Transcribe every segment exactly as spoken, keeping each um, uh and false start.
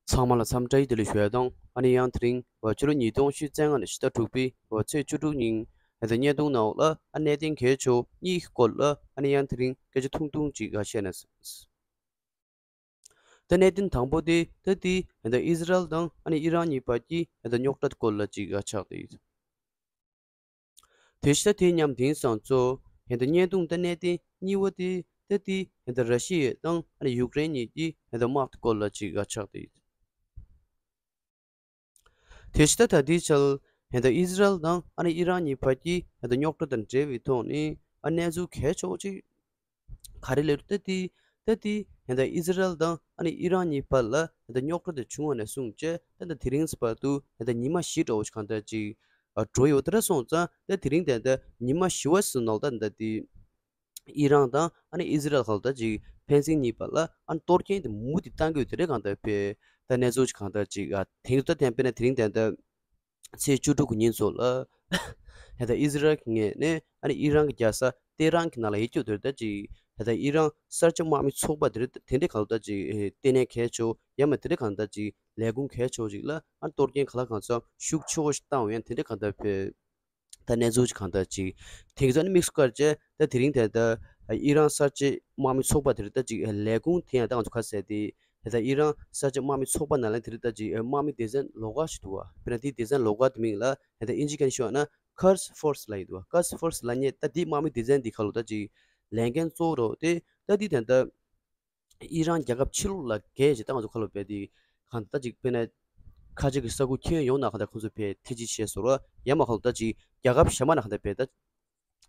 ཚང་མ་ལ་འཚམས་འདྲི་བདེ་ལེགས་ཞུ་ཡ་དང་། ཨ་ནི་ཡང་དེ་རིང་ཕྱི་ལོ་ཉིས་སྟོང་ཉི་ཤུ་རྩ་ལྔ་ནས་ཕྱི་ཟླ་དྲུག་པའི་ཚེས་བཅུ་དྲུག་ཉིན་ཨ་ད་བརྙན་ཐུང་ནང་ལ་ཨ་གནད་དོན་གལ་ཆེ་བ་གཉིས་ཀྱི་སྐོར་ལ་ཨ་ནི་ཡང་དེ་རིང་སྐད་ཆ་ཐུང་ཐུང་ཅིག་ཨ་བཤད་ན། ད་གནད་དོན་དང་པོ་དེ་ད་དེ་ཨ་ད་ཨི་ཟི་རལ་དང་ཨ་ནི་ཨི་རན་གཉིས་བར་གྱི་ཨ་ད་རྙོག་དྲ་སྐོར་ལ་ཅིག་ཨ་ཆགས་བསྡད་ཡོད། དེ་བཞིན་དེ་མཉམ་དེང་སང་གཙོ་ཧན་ད་བརྙན་ཐུང་ད་གནད་དོན་གཉིས་པ་དེ་ད་དེ་ཧན་ད་ར་ཤི་ཡ་དང་ཨ་ནི་ཡུཀ་རེན་གཉིས་ཀྱི་ཧན་ད་དམག་སྐོར་ལ་ཅིག་ཨ་ཆགས་བསྡད་ཡོད། དེ་བཞིན་ད་ད་ལྟའི་ཆར་ཧན་ད་ཨི་ཟི་རལ་དང་ཨ་ནི་ཨི་རན་གཉིས་བར་གྱི་ཧན་ད་རྙོག་དྲ་དང་འབྲེལ་བའི་ཐོག་ནས་ཨ་གནས་ཚུལ་གལ་ཆེ་བ་ཅིག་ག་རེ་ལབ་ད་དེ་ད་དེ་ཧན་ད་ཨི་ཟི་རལ་དང་ཨ་ནི་ཨི་རན་གཉིས་བར་ལ་ཧན་ད་རྙོག་དྲ་དེ་བྱུང་བ་ནས་བཟུང་བྱས་ད་ད་དེ་རིང་བར་དུ་ཧན་ད་ཉི་མ་བཞི་འདྲ་བོ་ཞིག་གང་ལྟར་ཅིག་ཨ་འགྲོ་ཡོད། དེ་འདྲ་སོང་ཙང་ད་དེ་རིང་ད་ད་ཉི་མ་བཞི་བ་ཟིན་ནོག་ད་ད་དེ་ཨི་རན་དང་ཨ་ནི་ཨི་ཟི་རལ་ཁག་ད་ཅིག་ཕན་ཚུན་གཉིས་བར་ལ་ཨ་ནི་གཏོར་སྐྱོན་དེ་མུ་མཐུད་བཏང་གི་ཡོད། དེ་འདྲ་གང་ལྟར་བས་ད་གནས་ཚུལ་ཅིག་གང་ལྟར་ཅིག་ཨ་དེང་དུ་ད་དེ་དཔེར་ན་དེ་རིང་ད་ད་ཚེས་བཅུ་དྲུག་གི་ཉིན་ཚོ་ལ་ཧན་ད་ཨི་ཟི་རལ་གྱི་ངོས་ནས་ཨ་ནི་ཨི་རན་གྱི་རྒྱལ་ས་ཏེ་རན་གྱི་ནང་ལ་ཡོད་རྒྱུ་དེར་ད་ཅིག་ཧན་ད་ཨི་རན་གསར་བརྗེ་དམག་མི་ཚོགས་པ་དེ་འདྲ་དེ་འདྲ་གང་ལྟར་ཅིག་ལྟེ་གནས་གལ་ཆེ་བོ་ཡང་མིན་དེ་འདྲ་གང་ལྟར་ཅིག་ལས་ཁུངས་གལ་ཆེ་བོ་ཅིག་ལ་ཨ་ནི་གཏོར་སྐྱོན་ག་ལ་གང་འཚམ་ཤུགས་ཆེ་བོ་ཞིག་བཏང་བ་ཡང་དེ་འདྲ་གང་ལྟར་བས། ད་གནས་ཚུལ་ཅིག་གང་ལྟར་ཅིག་དེང་སང་ནི་དམིགས་སུ་བཀར་བྱས་ད་དེ་རིང་དེ་ད་ཨི་རན་གསར་བརྗེ་དམག་མི་ཚོགས་པ་དེ་རེད། ད་ཅིག་ལས་ཁུངས་དེ་ཡང་ད་ང་ཚོ་ཁ་གསལ་དེ་དེ་ད་ཨི་རན་གསར་བརྗེ་དམག་མི་ཚོགས་པ་ནང་ལ་དེ་རེད། ད་ཅིག་དམག་མི་སྡེ་ཚན་ལོགས་ཀ་ཞིག་འདུག་བ། དཔེར་ན་དེའི་སྡེ་ཚན་ལོགས་ཀ་དེ་མིང་ལ་ད་ཨིན་ཇི་སྐད་ནས་ཞུ་བ་ན་ཀཱ་ཌི་ཕོར་སི་ལབ་ཡི་འདུག་བ། ཀཱ་ཌི་ཕོར་སི་ལབ་མཁན་ད་དེའི་དམག་མི་སྡེ་ཚན་དེ་ཁ་ལོ་ད་ཅིག་ལས་འགན་གཙོ་བོ་རོ་དེ་ད་དེ་ད་ད་ཨི་རན་རྒྱལ་ཁབ་ཕྱི་ལོགས་ལ་རྒྱལ་ཅིག་ད་ང་ཚོ་ཁ་ལོ་བས་དེ་གང་ལྟར་ཅིག་དཔེར་ན་ཁ་ཆེ་གི་ས་ཁུལ་ཁྱོན་ཡོངས་ན་གང་ལྟར་ཁོང་ཚོ་བས་ཐེ་ཇུས་བྱས་སོང་ར། ཡང་མ་གང་ལྟར་ཅིག་རྒྱལ་ཁབ་གཞན་མ་ན་གང་ལྟར་བས་ད་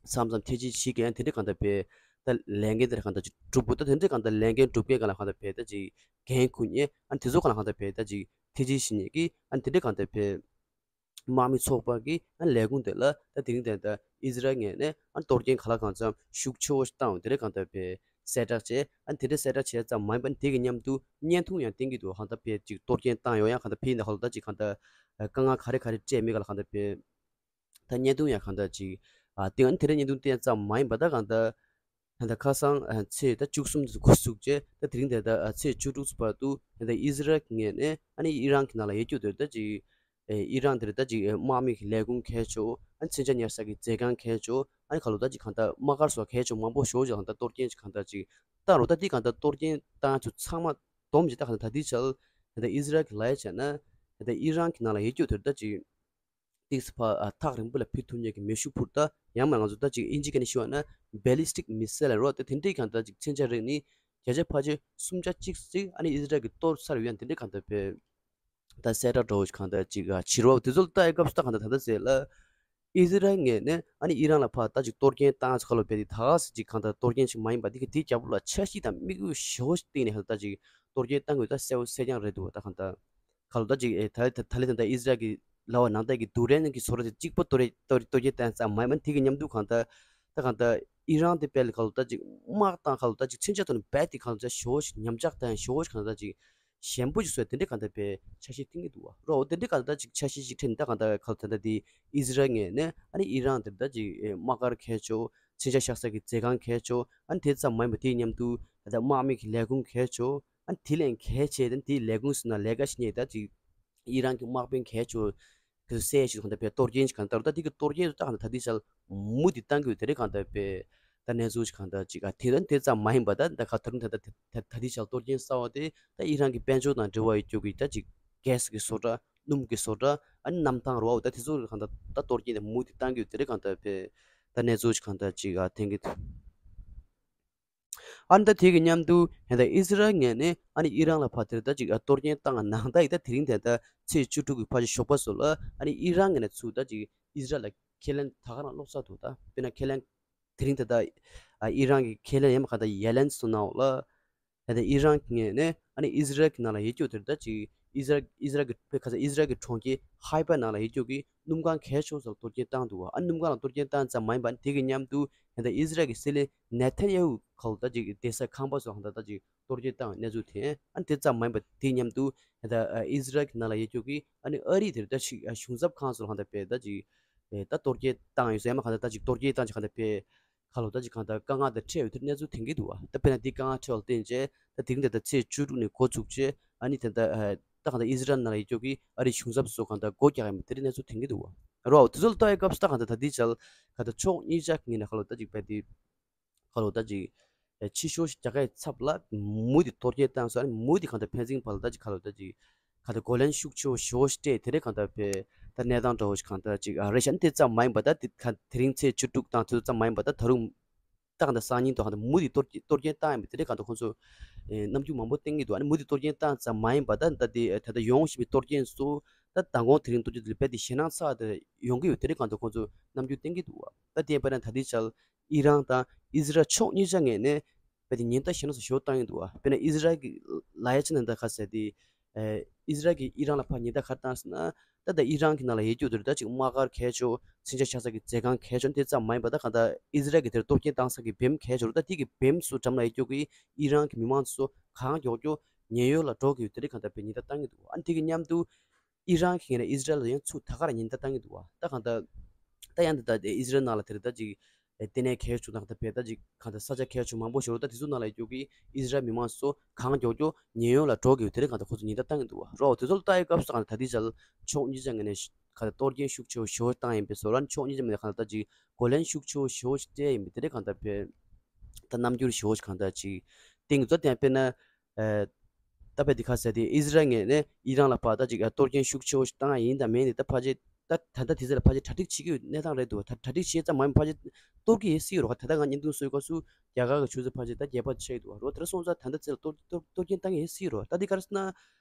མཚམས་མཚམས་ཐེ་ཇུས་བྱེད་མཁན་དེ་འདྲ་གང་ལྟར་བས་ད་ལས་འགན་དེ་གང་ལྟར་ཅིག་སྒྲུབ་དགོས། ད་དེ་འདྲ་གང་ལྟར་ལས་འགན་སྒྲུབ་མཁན་གང་ལ་གང་ལྟར་བས་ད་ཅིག་འགན་ཁུར་མཁན་ཨ་དེ་ཚོ་གང་ལ་གང་ལྟར་བས་ད་ཅིག་ཐེ་ཇུས་བྱེད་མཁན་གྱི་ཨ་དེ་འདྲ་གང་ལྟར་བས། དམག་མི་ཚོགས་པ་གི་ཨ་ལས་ཁུངས་དེ་ལ་ད་དེ་རིང་དེ་ད་ཨི་ཟི་རལ་ངོས་ནས་ཨ་གཏོར་སྐྱོན་ག་ལ་གང་འཚམ་ཤུགས་ཆེ་བོ་ཞིག་བཏང་བ་དེ་རེད། གང་ལྟར་བས་གསལ་བསྒྲགས་བྱས། ཨ་དེ་འདྲའི་གསལ་བསྒྲགས་བྱས་ཙམ་མ་ཡིན་པ་ནི་དེ་གི་མཉམ་དུ་བརྙན་ཐུང་ཡང་བསྟན་གྱི་འདུག་གང་ལྟར་བས་ཅིག་གཏོར་སྐྱོན་བཏང་ཡོད། ཡང་གང་ལྟར་བས་ཡིན་ད་ག་ལ་ད་ཅིག་གང་ལྟར་དཀའ་ངལ་ག་རེ་ག་རེ་འཕྲད་མེད་ག་ལ་གང་ལྟར་བས་ད་བརྙན་ཐུང་ཡང་གང་ལྟར་ཅིག་ཨ་བསྟན། ཨ་ནི་དེ་འདྲའི་བརྙན་ཐུང་བསྟན་ཙམ་མ་ཡིན་པ་ད་གང་ལྟར་ད་ལྟ་ཁ་སང་ཨ་ཚེས་ད་བཅུ་གསུམ་དུ་འགོ་བཙུགས་རྗེས་ད་དེ་རིང་དེ་ད་ཨ་ཚེས་བཅུ་དྲུག་བར་དུ་ད་ལྟ་ཨི་ཟི་རལ་གྱི་ངོས་ནས་ཨ་ནི་ཨི་རན་གྱི་ནང་ལ་ཡོད་རྒྱུ་དེ་ད་ཅིག་ཨེ་ཨི་རན་དེར་ད་ཅིག་ཨེ་དམག་མི་གི་ལས་ཁུངས་གལ་ཆེ་བོ་ཨ་ནི་མཚོན་ཆ་ཉར་ས་གི་མཛོད་ཁང་གལ་ཆེ་བོ་ཨ་ནི་ག་ལོ་ད་ཅིག་གང་ལྟར་དམག་སྒར་སོགས་གལ་ཆེ་བོ་མང་པོ་ཞེ་པོ་ཅིག་གང་ལྟར་གཏོར་སྐྱོན་ཅིག་གང་ལྟར་ཅིག་བཏང་རོ། ད་དེ་གང་ལྟར་གཏོར་སྐྱོན་བཏང་ཚུལ་ཚང་མ་བསྡོམས་ཀྱིས་ད་གང་ལྟར་ད་ལྟའི་ཆར་ད་ལྟ་ཨི་ཟི་རལ་གྱི་ལབ་ཡ་བྱས་ན་ད་ལྟ་ཨི་རན་གྱི་ནང་ལ་ཡོད་རྒྱུ་དེར་ད་ཅིག་ཏིག་སི་ཕ་ཨ་ཐག་རིང་པོ་ལ་ཕུད་ཐུབ་མཁན་གྱི་མེ་ཤུགས་འཕུར་མདའ་ཡང་མ་ང་ཚོ་ད་ཅིག་ཨིན་ཇི་སྐད་ནས་ཞུ་བ་ན་ballistic missile་རོ། དེ་དེ་འདྲའི་གང་ལྟར་ཅིག་མཚོན་ཆ་རིགས་ནི་བརྒྱ་ཆ་ཕལ་ཆེར་སུམ་ཆ་གཅིག་ཙམ་ཨ་ནི་ཨི་ཟི་རལ་གྱིས་གཏོར་ཚར་ཡོད། ཡང་དེ་འདྲའི་གང་ལྟར་བས་ད་གསལ་བསྒྲགས་འདྲ་བོ་ཞིག་གང་ལྟར་ཅིག་ཨ་བྱེད་རོགས། དེ་ཚོ་ལ་ལྟ་ཡ་སྐབས་སུ་ད་གང་ལྟར་ད་ལྟ་ཟེར་ལ་ཨི་ཟི་རལ་ངོས་ནས་ཨ་ནི་ཨི་རན་ལ་ཕར་ད་ཅིག་གཏོར་སྐྱོན་བཏང་ཚ་ཁ་ལོ་བས་དེ་ད་ག་ཟེ་ཅིག་གང་ལྟར་གཏོར་སྐྱོན་ཞིག་མ་ཡིན་པ་དེ་གི་དེའི་རྒྱབ་ལོགས་ལ་འཆར་གཞི་དང་དམིགས་ཡུལ་ཞེ་པོ་ཞིག་བཏིང་ནས་གང་ལྟར་ད་ཅིག་གཏོར་སྐྱོན་བཏང་དགོས་ད་གསལ་པོ་གསལ་རྐྱང་རེད་འདུག་ད་གང་ལྟར། ག་ལོ་ད་ཅིག་ཨེ་ད་ད་ད་ལི་ད་ད་ཨི་ཟི་རལ་གྱི་ལབ་པ་ནང་ལྟར་གྱི་སྡུག་རན་གྱི་བཟོ་འདྲ་དེ་གཅིག་པོ་གཏོར་རེ་གཏོར་རེ་གཏོར་རྒྱུ་བསྟན་ཙམ་མ་ཡིན་པ་དེ་གི་མཉམ་དུ་གང་ལྟར་ད་གང་ལྟར་ཨི་རན་དེ་དཔེ་ལ་ག་ལོ་ད་ཅིག་དམག་དང་ག་ལོ་ད་ཅིག་མཚོན་ཆ་ཐོག་ནས་རྦད་དེ་གང་ལྟར་ཞེ་པོ་ཞིག་ཉམས་ཆག་དང་ཞེ་པོ་ཞིག་གང་ལྟར་ཅིག་ཞན་པོ་ཞིག་བཟོས་དེ་འདྲའི་གང་ལྟར་དཔེ་འཆར་གཞི་བཏིང་གི་འདུག་བ་རོ། དེ་འདྲའི་གང་ལྟར་ཅིག་འཆར་གཞི་ཞིག་ཁྲིད་ནས་ད་གང་ལྟར་ག་ལོ་ད་ལྟ་དེ་ཨི་ཟི་རལ་ངོས་ནས་ཨ་ནི་ཨི་རན་དེ་ད་ཅིག་དམག་སྒར་གལ་ཆེ་མཚོན་ཆ་བཞག་ས་གི་མཛོད་ཁང་གལ་ཆེ་ཨ་ནི་དེ་ཙམ་མ་ཡིན་པ་དེའི་མཉམ་དུ་ད་དམག་མི་གི་ལས་ཁུངས་གལ་ཆེ་ཨ་ནི་དེ་ལས་གལ་ཆེ་དེ་དེའི་ལས་ཁུངས་ཟེར་ན་ལས་ཀ་ཞིག་རྙེད་ད་ཅིག་ཨི་རན་གྱི་དམག་དཔོན་གལ་ཆེ་བོ་གི་སྲས་ཤིག་གང་ལྟར་བས་གཏོར་སྐྱོན་ཞིག་གང་ལྟར་ད་དེ་གི་གཏོར་སྐྱོན་ད་གང་ལྟར་ད་དེ་ཞལ་མུ་དེ་བཏང་གི་དེ་རེད་གང་ལྟར་བས་ད་གནས་ཚུལ་ཞིག་གང་ལྟར་ཅིག་ཨ་དེ་ད་དེ་ཙམ་མ་ཡིན་པ་ད་ད་ག་ད་རུང་ད་ད་ད་ད་དེ་ཞལ་གཏོར་སྐྱོན་གསར་བ་དེ་ད་ཨི་རན་གྱི་དཔལ་འབྱོར་དང་འབྲེལ་བ་ཡོད་རྒྱུ་གི་ད་ཅིག་གྷེ་སི་གི་བཟོ་གྲྭ་སྣུམ་གི་བཟོ་གྲྭ་ཨ་ནི་གནམ་ཐང་རོ་ཨ་ད་དེ་ཚོ་གང་ལྟར་ད་གཏོར་སྐྱོན་དེ་མུ་དེ་བཏང་གི་དེ་རེད་གང་ལྟར་བས་ད་གནས་ཚུལ་ཞིག་གང་ལྟར་ཅིག་ཨ་ཐེན་གི་འདུག་ཨ་ནི་ད་དེ་གི་མཉམ་དུ་ཧན་ད་ཨི་ཟི་རལ་ངོས་ནས་ཨ་ནི་ཨི་རན་ལ་ཕར་དེར་ད་ཅིག་ཨ་གཏོར་སྐྱོན་བཏང་ནང་ད་ཡི་ད་དེ་རིང་དེ་ད་ཚེས་བཅུ་དྲུག་གི་ཕར་ཞོགས་པ་སོགས་ལ་ཨ་ནི་ཨི་རན་ངོས་ནས་ཚུར་ད་ཅིག་ཨི་ཟི་རལ་ལ་ཁས་ལེན་ད་ག་རང་སློག་ཚར་འདུག་ད་དཔེར་ན་ཁས་ལེན་དེ་རིང་དེ་ད་ཨ་ཨི་རན་གྱི་ཁས་ལེན་ཡང་མ་ག་ད་ཡ་ལན་སོང་ནའོ་ལ། ད་ལྟ་ཨི་རན་གྱི་ངོས་ནས་ཨ་ནི་ཨི་ཟི་རལ་གྱི་ནང་ལ་ཡོད་རྒྱུ་དེར་ད་ཅིག་ཨི་ཟི་རལ་ཨི་ཟི་རལ་གྱི་དཔེ་ཁ་ས་ཨི་ཟི་རལ་གྱི་གྲོང་ཁྱེར་ཧའི་པ་ནང་ལ་ཡོད་རྒྱུ་གི་སྣུམ་ཁང་གལ་ཆེ་ཚོ་ལ་གཏོར་སྐྱོན་བཏང་འདུག་བ། ཨ་སྣུམ་ཁང་ལ་གཏོར་སྐྱོན་བཏང་ཙམ་མ་ཡིན་པ་དེ་གི་མཉམ་དུ་ད་ལྟ་ཨི་ཟི་རལ་གྱི་སྲིད་བློན་ནེ་ཐན་ཡ་ཧུ་ཁ་ལ་ད་ཅིག་བསྡད་ས་ཁང་པ་སོགས་ཧང་ད་ད་ཅིག་གཏོར་སྐྱོན་བཏང་གནས་ཚུལ་ཐོན། ཨ་ནི་དེ་ཙམ་མ་ཡིན་པ་དེ་མཉམ་དུ་ད་ལྟ་ཨི་ཟི་རལ་གྱི་ནང་ལ་ཡོད་རྒྱུ་གི་ཨ་ནི་ཨ་རི་དེར་ད་ཅིག་གཞུང་ཚབ་ཁང་སོགས་ལ་ཧང་ད་དཔེ་ད་ཅིག་ད་གཏོར་སྐྱོན་བཏང་ཡོད་ས་ཡང་མ་ཧང་ད་ད་ཅིག་གཏོར་སྐྱོན་བཏང་ཅིག་ཧང་ད་དཔེ། ཁ་ལོ་ད་ཅིག་གང་ལྟར་དཀའ་ངལ་དང་འཕྲད་ཡོད་དུས་གནས་ཚུལ་ཐོན་གྱི་འདུག་བ། ད་དཔེར་ན་འདི་དཀའ་ངལ་འཕྲད་པ་ལ་བརྟེན་བྱས་ད་དེ་རིང་ད་ལྟ་ཚེས་བཅུ་དྲུག་ནས་འགོ་ཚུགས་བྱས་ཨ་ནི་ད་ལྟ་ཨ་ ད་གང་ལྟར་ཨི་ཟི་རལ་ནང་ལ་ཡོད་ཀྱོག་གི་ཨ་རིའི་གཞུང་ཚབ་སོགས་གང་ལྟར་སྒོ་རྒྱག་ཡ་མི་དེ་འདྲའི་གནས་ཚུལ་ཐོན་གྱི་འདུག་བ། རོ་དེ་ཚོ་ལ་ལྟ་བའི་སྐབས་སུ་ད་གང་ལྟར་ད་ལྟའི་ཆར་གང་ལྟར་ཕྱོགས་གཉིས་ཆ་གི་ངོས་ནས་ག་ལོ་ད་ཅིག་བས་དེ་ག་ལོ་ད་ཅིག་ཕྱི་ཤོག་ཞིག་རྒྱག་གའི་ཚབ་ལ་མུ་མཐུད་གཏོར་སྐྱོན་བཏང་སོང་། ཨ་ནི་མུ་མཐུད་གང་ལྟར་ཕན་ཚུན་བར་ལ་ད་ཅིག་ག་ལོ་ད་ཅིག་གང་ལྟར་གོ་ལན་ཤུགས་ཆེ་བོ་ཞེ་བོ་ཞིག་སྤྲད། དེ་རིང་གང་ལྟར་བས་ད་གནས་སྟངས་འདྲ་བོ་ཞིག་གང་ལྟར་ཅིག་ཨ་རེད་ཤག། ཨ་དེ་ཙམ་མ་ཡིན་པ་ད་དེ་ག་དེ་རིང་ཚེས་བཅུ་དྲུག་དང་དེ་ཚོ་ཙམ་མ་ཡིན་པ་ད་ད་རུང་ད་གང་ལྟར་སང་ཉིན་དུ་གང་ལྟར་མུ་མཐུད་གཏོར་གཏོར་སྐྱོན་བཏང་ཡིན་པ་དེ་འདྲའི་གང་ལྟར་ཁོང་ཚོ་ཨེ་རྣམ་འགྱུར་མང་པོ་བསྟན་གྱི་འདུག། ཨ་ནི་མུ་མཐུད་གཏོར་སྐྱོན་བཏང་ཙམ་མ་ཡིན་པ་ད་ད་དེ་ད་ལྟ་ཡོང་བཞིན་པའི་གཏོར་སྐྱོན་སོགས་ད་མདང་དགོང་དེ་རིང་གཏོར་སྐྱོན་དེ་ལ་རྦད་དེ་ཞེད་སྣང་ཚ་དེ་ཡོང་གི་ཡོད། དེ་འདྲའི་གང་ལྟར་ཁོང་ཚོ་རྣམ་འགྱུར་བསྟན་གྱི་འདུག་བ། ད་དེ་ཡིན་པ་ན་ད་ལྟའི་ཆར་ཨི་རན་དང་ཨི་ཟི་རལ་ཕྱོགས་གཉིས་ཆ་ངོས་ནས་རྦད་དེ་ཉེན་བརྡ་ཞེད་སྣང་ཚ་ཞེ་པོ་བཏང་གི་འདུག་བ། དཔེར་ན་ཨི་ཟི་རལ་གྱི་ལ་ཡ་ཆ་ནས་ད་ག་ཟེར་དེ་ཨེ་ཨི་ཟི་རལ་གྱིས་ཨི་རན་ལ་ཕར་ཉེན་བརྡ་ག་རེ་བཏང་ཟེར་ན། ད་ལྟ་ཨི་རན་གྱི་ནང་ལ་ཡོད་རྒྱུ་དེ་ད་ཅིག་དམག་སྒར་གལ་ཆེ། མཚོན་ཆ་བཞག་ས་གི་མཛོད་ཁང་གལ་ཆེ་དེ་ཙམ་མ་ཡིན་པ་ད་གང་ལྟར་ཨི་ཟི་རལ་གྱི་དེར་གཏོར་སྐྱོན་བཏང་ས་གི་བེམ་གལ་ཆེ་རུ། ད་དེ་གི་བེམ་སུ་འགྲམ་ལ་ཡོད་རྒྱུ་གི་ཨི་རན་གྱི་མི་མང་ཚོ་གང་མགྱོགས་མགྱོགས་ཉེན་གཡོལ་ལ་འགྲོ་དགོས་དེ་རིགས་གང་ལྟར་བས་ཉེན་བརྡ་བཏང་གི་འདུག། ཨ་ནི་དེ་གི་མཉམ་དུ་ཨི་རན་གྱི་ངོས་ནས་ཨི་ཟི་རལ་ལ་ཡང་ཚུར་ད་ག་རང་ཉེན་བརྡ་བཏང་གི་འདུག་བ། ད་གང་ལྟར་ད་ཡང་འདི་ད་ཨི་ཟི་རལ་ནང་ལ་དེར་ད་ཅིག་ལྟེ་གནས་གལ་ཆེ་དང་ད་བས་ད་ཅིག་གང་ལྟར་ས་ཆ་གལ་ཆེ་མང་པོ་ཞིག་རུ། ད་དེ་ཚོ་ནང་ལ་ཡོད་རྒྱུ་གི་ཨི་ཟི་རལ་མི་མང་ཚོ་གང་མགྱོགས་མགྱོགས་ཉེན་གཡོལ་ལ་འགྲོ་དགོས་དེ་རིགས་གང་ལྟར་ཁོ་ཚོ་ཉེན་བརྡ་བཏང་གི་འདུག་བ། རོ་དེ་ཚོ་ལ་ལྟ་ཡི་སྐབས་སུ་གང་ལྟར་ད་ལྟའི་ཆར་ཕྱོགས་གཉིས་ཆ་ངོས་ནས་ག་ལ་གཏོར་སྐྱོན་ཤུགས་ཆེ་བོ་ཞེ་བོ་བཏང་ཡིན་པའི་བཟོ་ལ་ཕྱོགས་གཉིས་ཆ་མེད་གང་ལྟར་ཅིག་གོ་ལན་ཤུགས་ཆེ་བོ་ཞེ་བོ་ཞིག་སྤྲད་ཡིན་པའི་དེ་འདྲའི་གང་ལྟར་བས་ད་རྣམ་འགྱུར་ཞེ་བོ་ཞིག་གང་ལྟར་ཅིག་སྟེང་གི་མཛོད་དེ་དཔེར་ན་ད་བས་དེ་ཁ་ཟེར་དེ་ཨི་ཟི་རལ་ངོས་ནས་ཨི་རན་ལ་ཕར་ད་ཅིག་གཏོར་སྐྱོན་ཤུགས་ཆེ་བོ་ཞིག་བཏང་ཡ་ཡིན་དང་མིན་དེ་ད་ཕལ་ཆེར་ད་ད་ལྟ་དེ་ཚོ་ལ་ཕལ་ཆེར་གྲ་སྒྲིག་བྱེད་ཀྱི་ཡོད་གནས་སྟངས་རེད་འདུག། ད་གྲ་སྒྲིག་བྱས་ཙམ་མ་ཡིན་ཕལ་ཆེར་གཏོར་གྱི་ཡོད་སྲིད་ཀྱི་རེད། ད་ལྟ་ང་བརྙན་ཐུང་བཟོས་སྐབས་སུ་རྒྱ་གར་གྱི་ཆུ་ཚོད་ཕལ་ཆེར་ད་རྒྱས་པ་ཆགས་ཀྱི་འདུག་རོ། དེ་འདྲ་སོང་ཙང་ད་ལྟ་ཚེ་ལ་གཏོར་གཏོར་གཏོར་སྐྱོན་བཏང་གི་ཡོད་སྲིད་རོ། ད་འདི་ག་རེ་ཟེར་ན།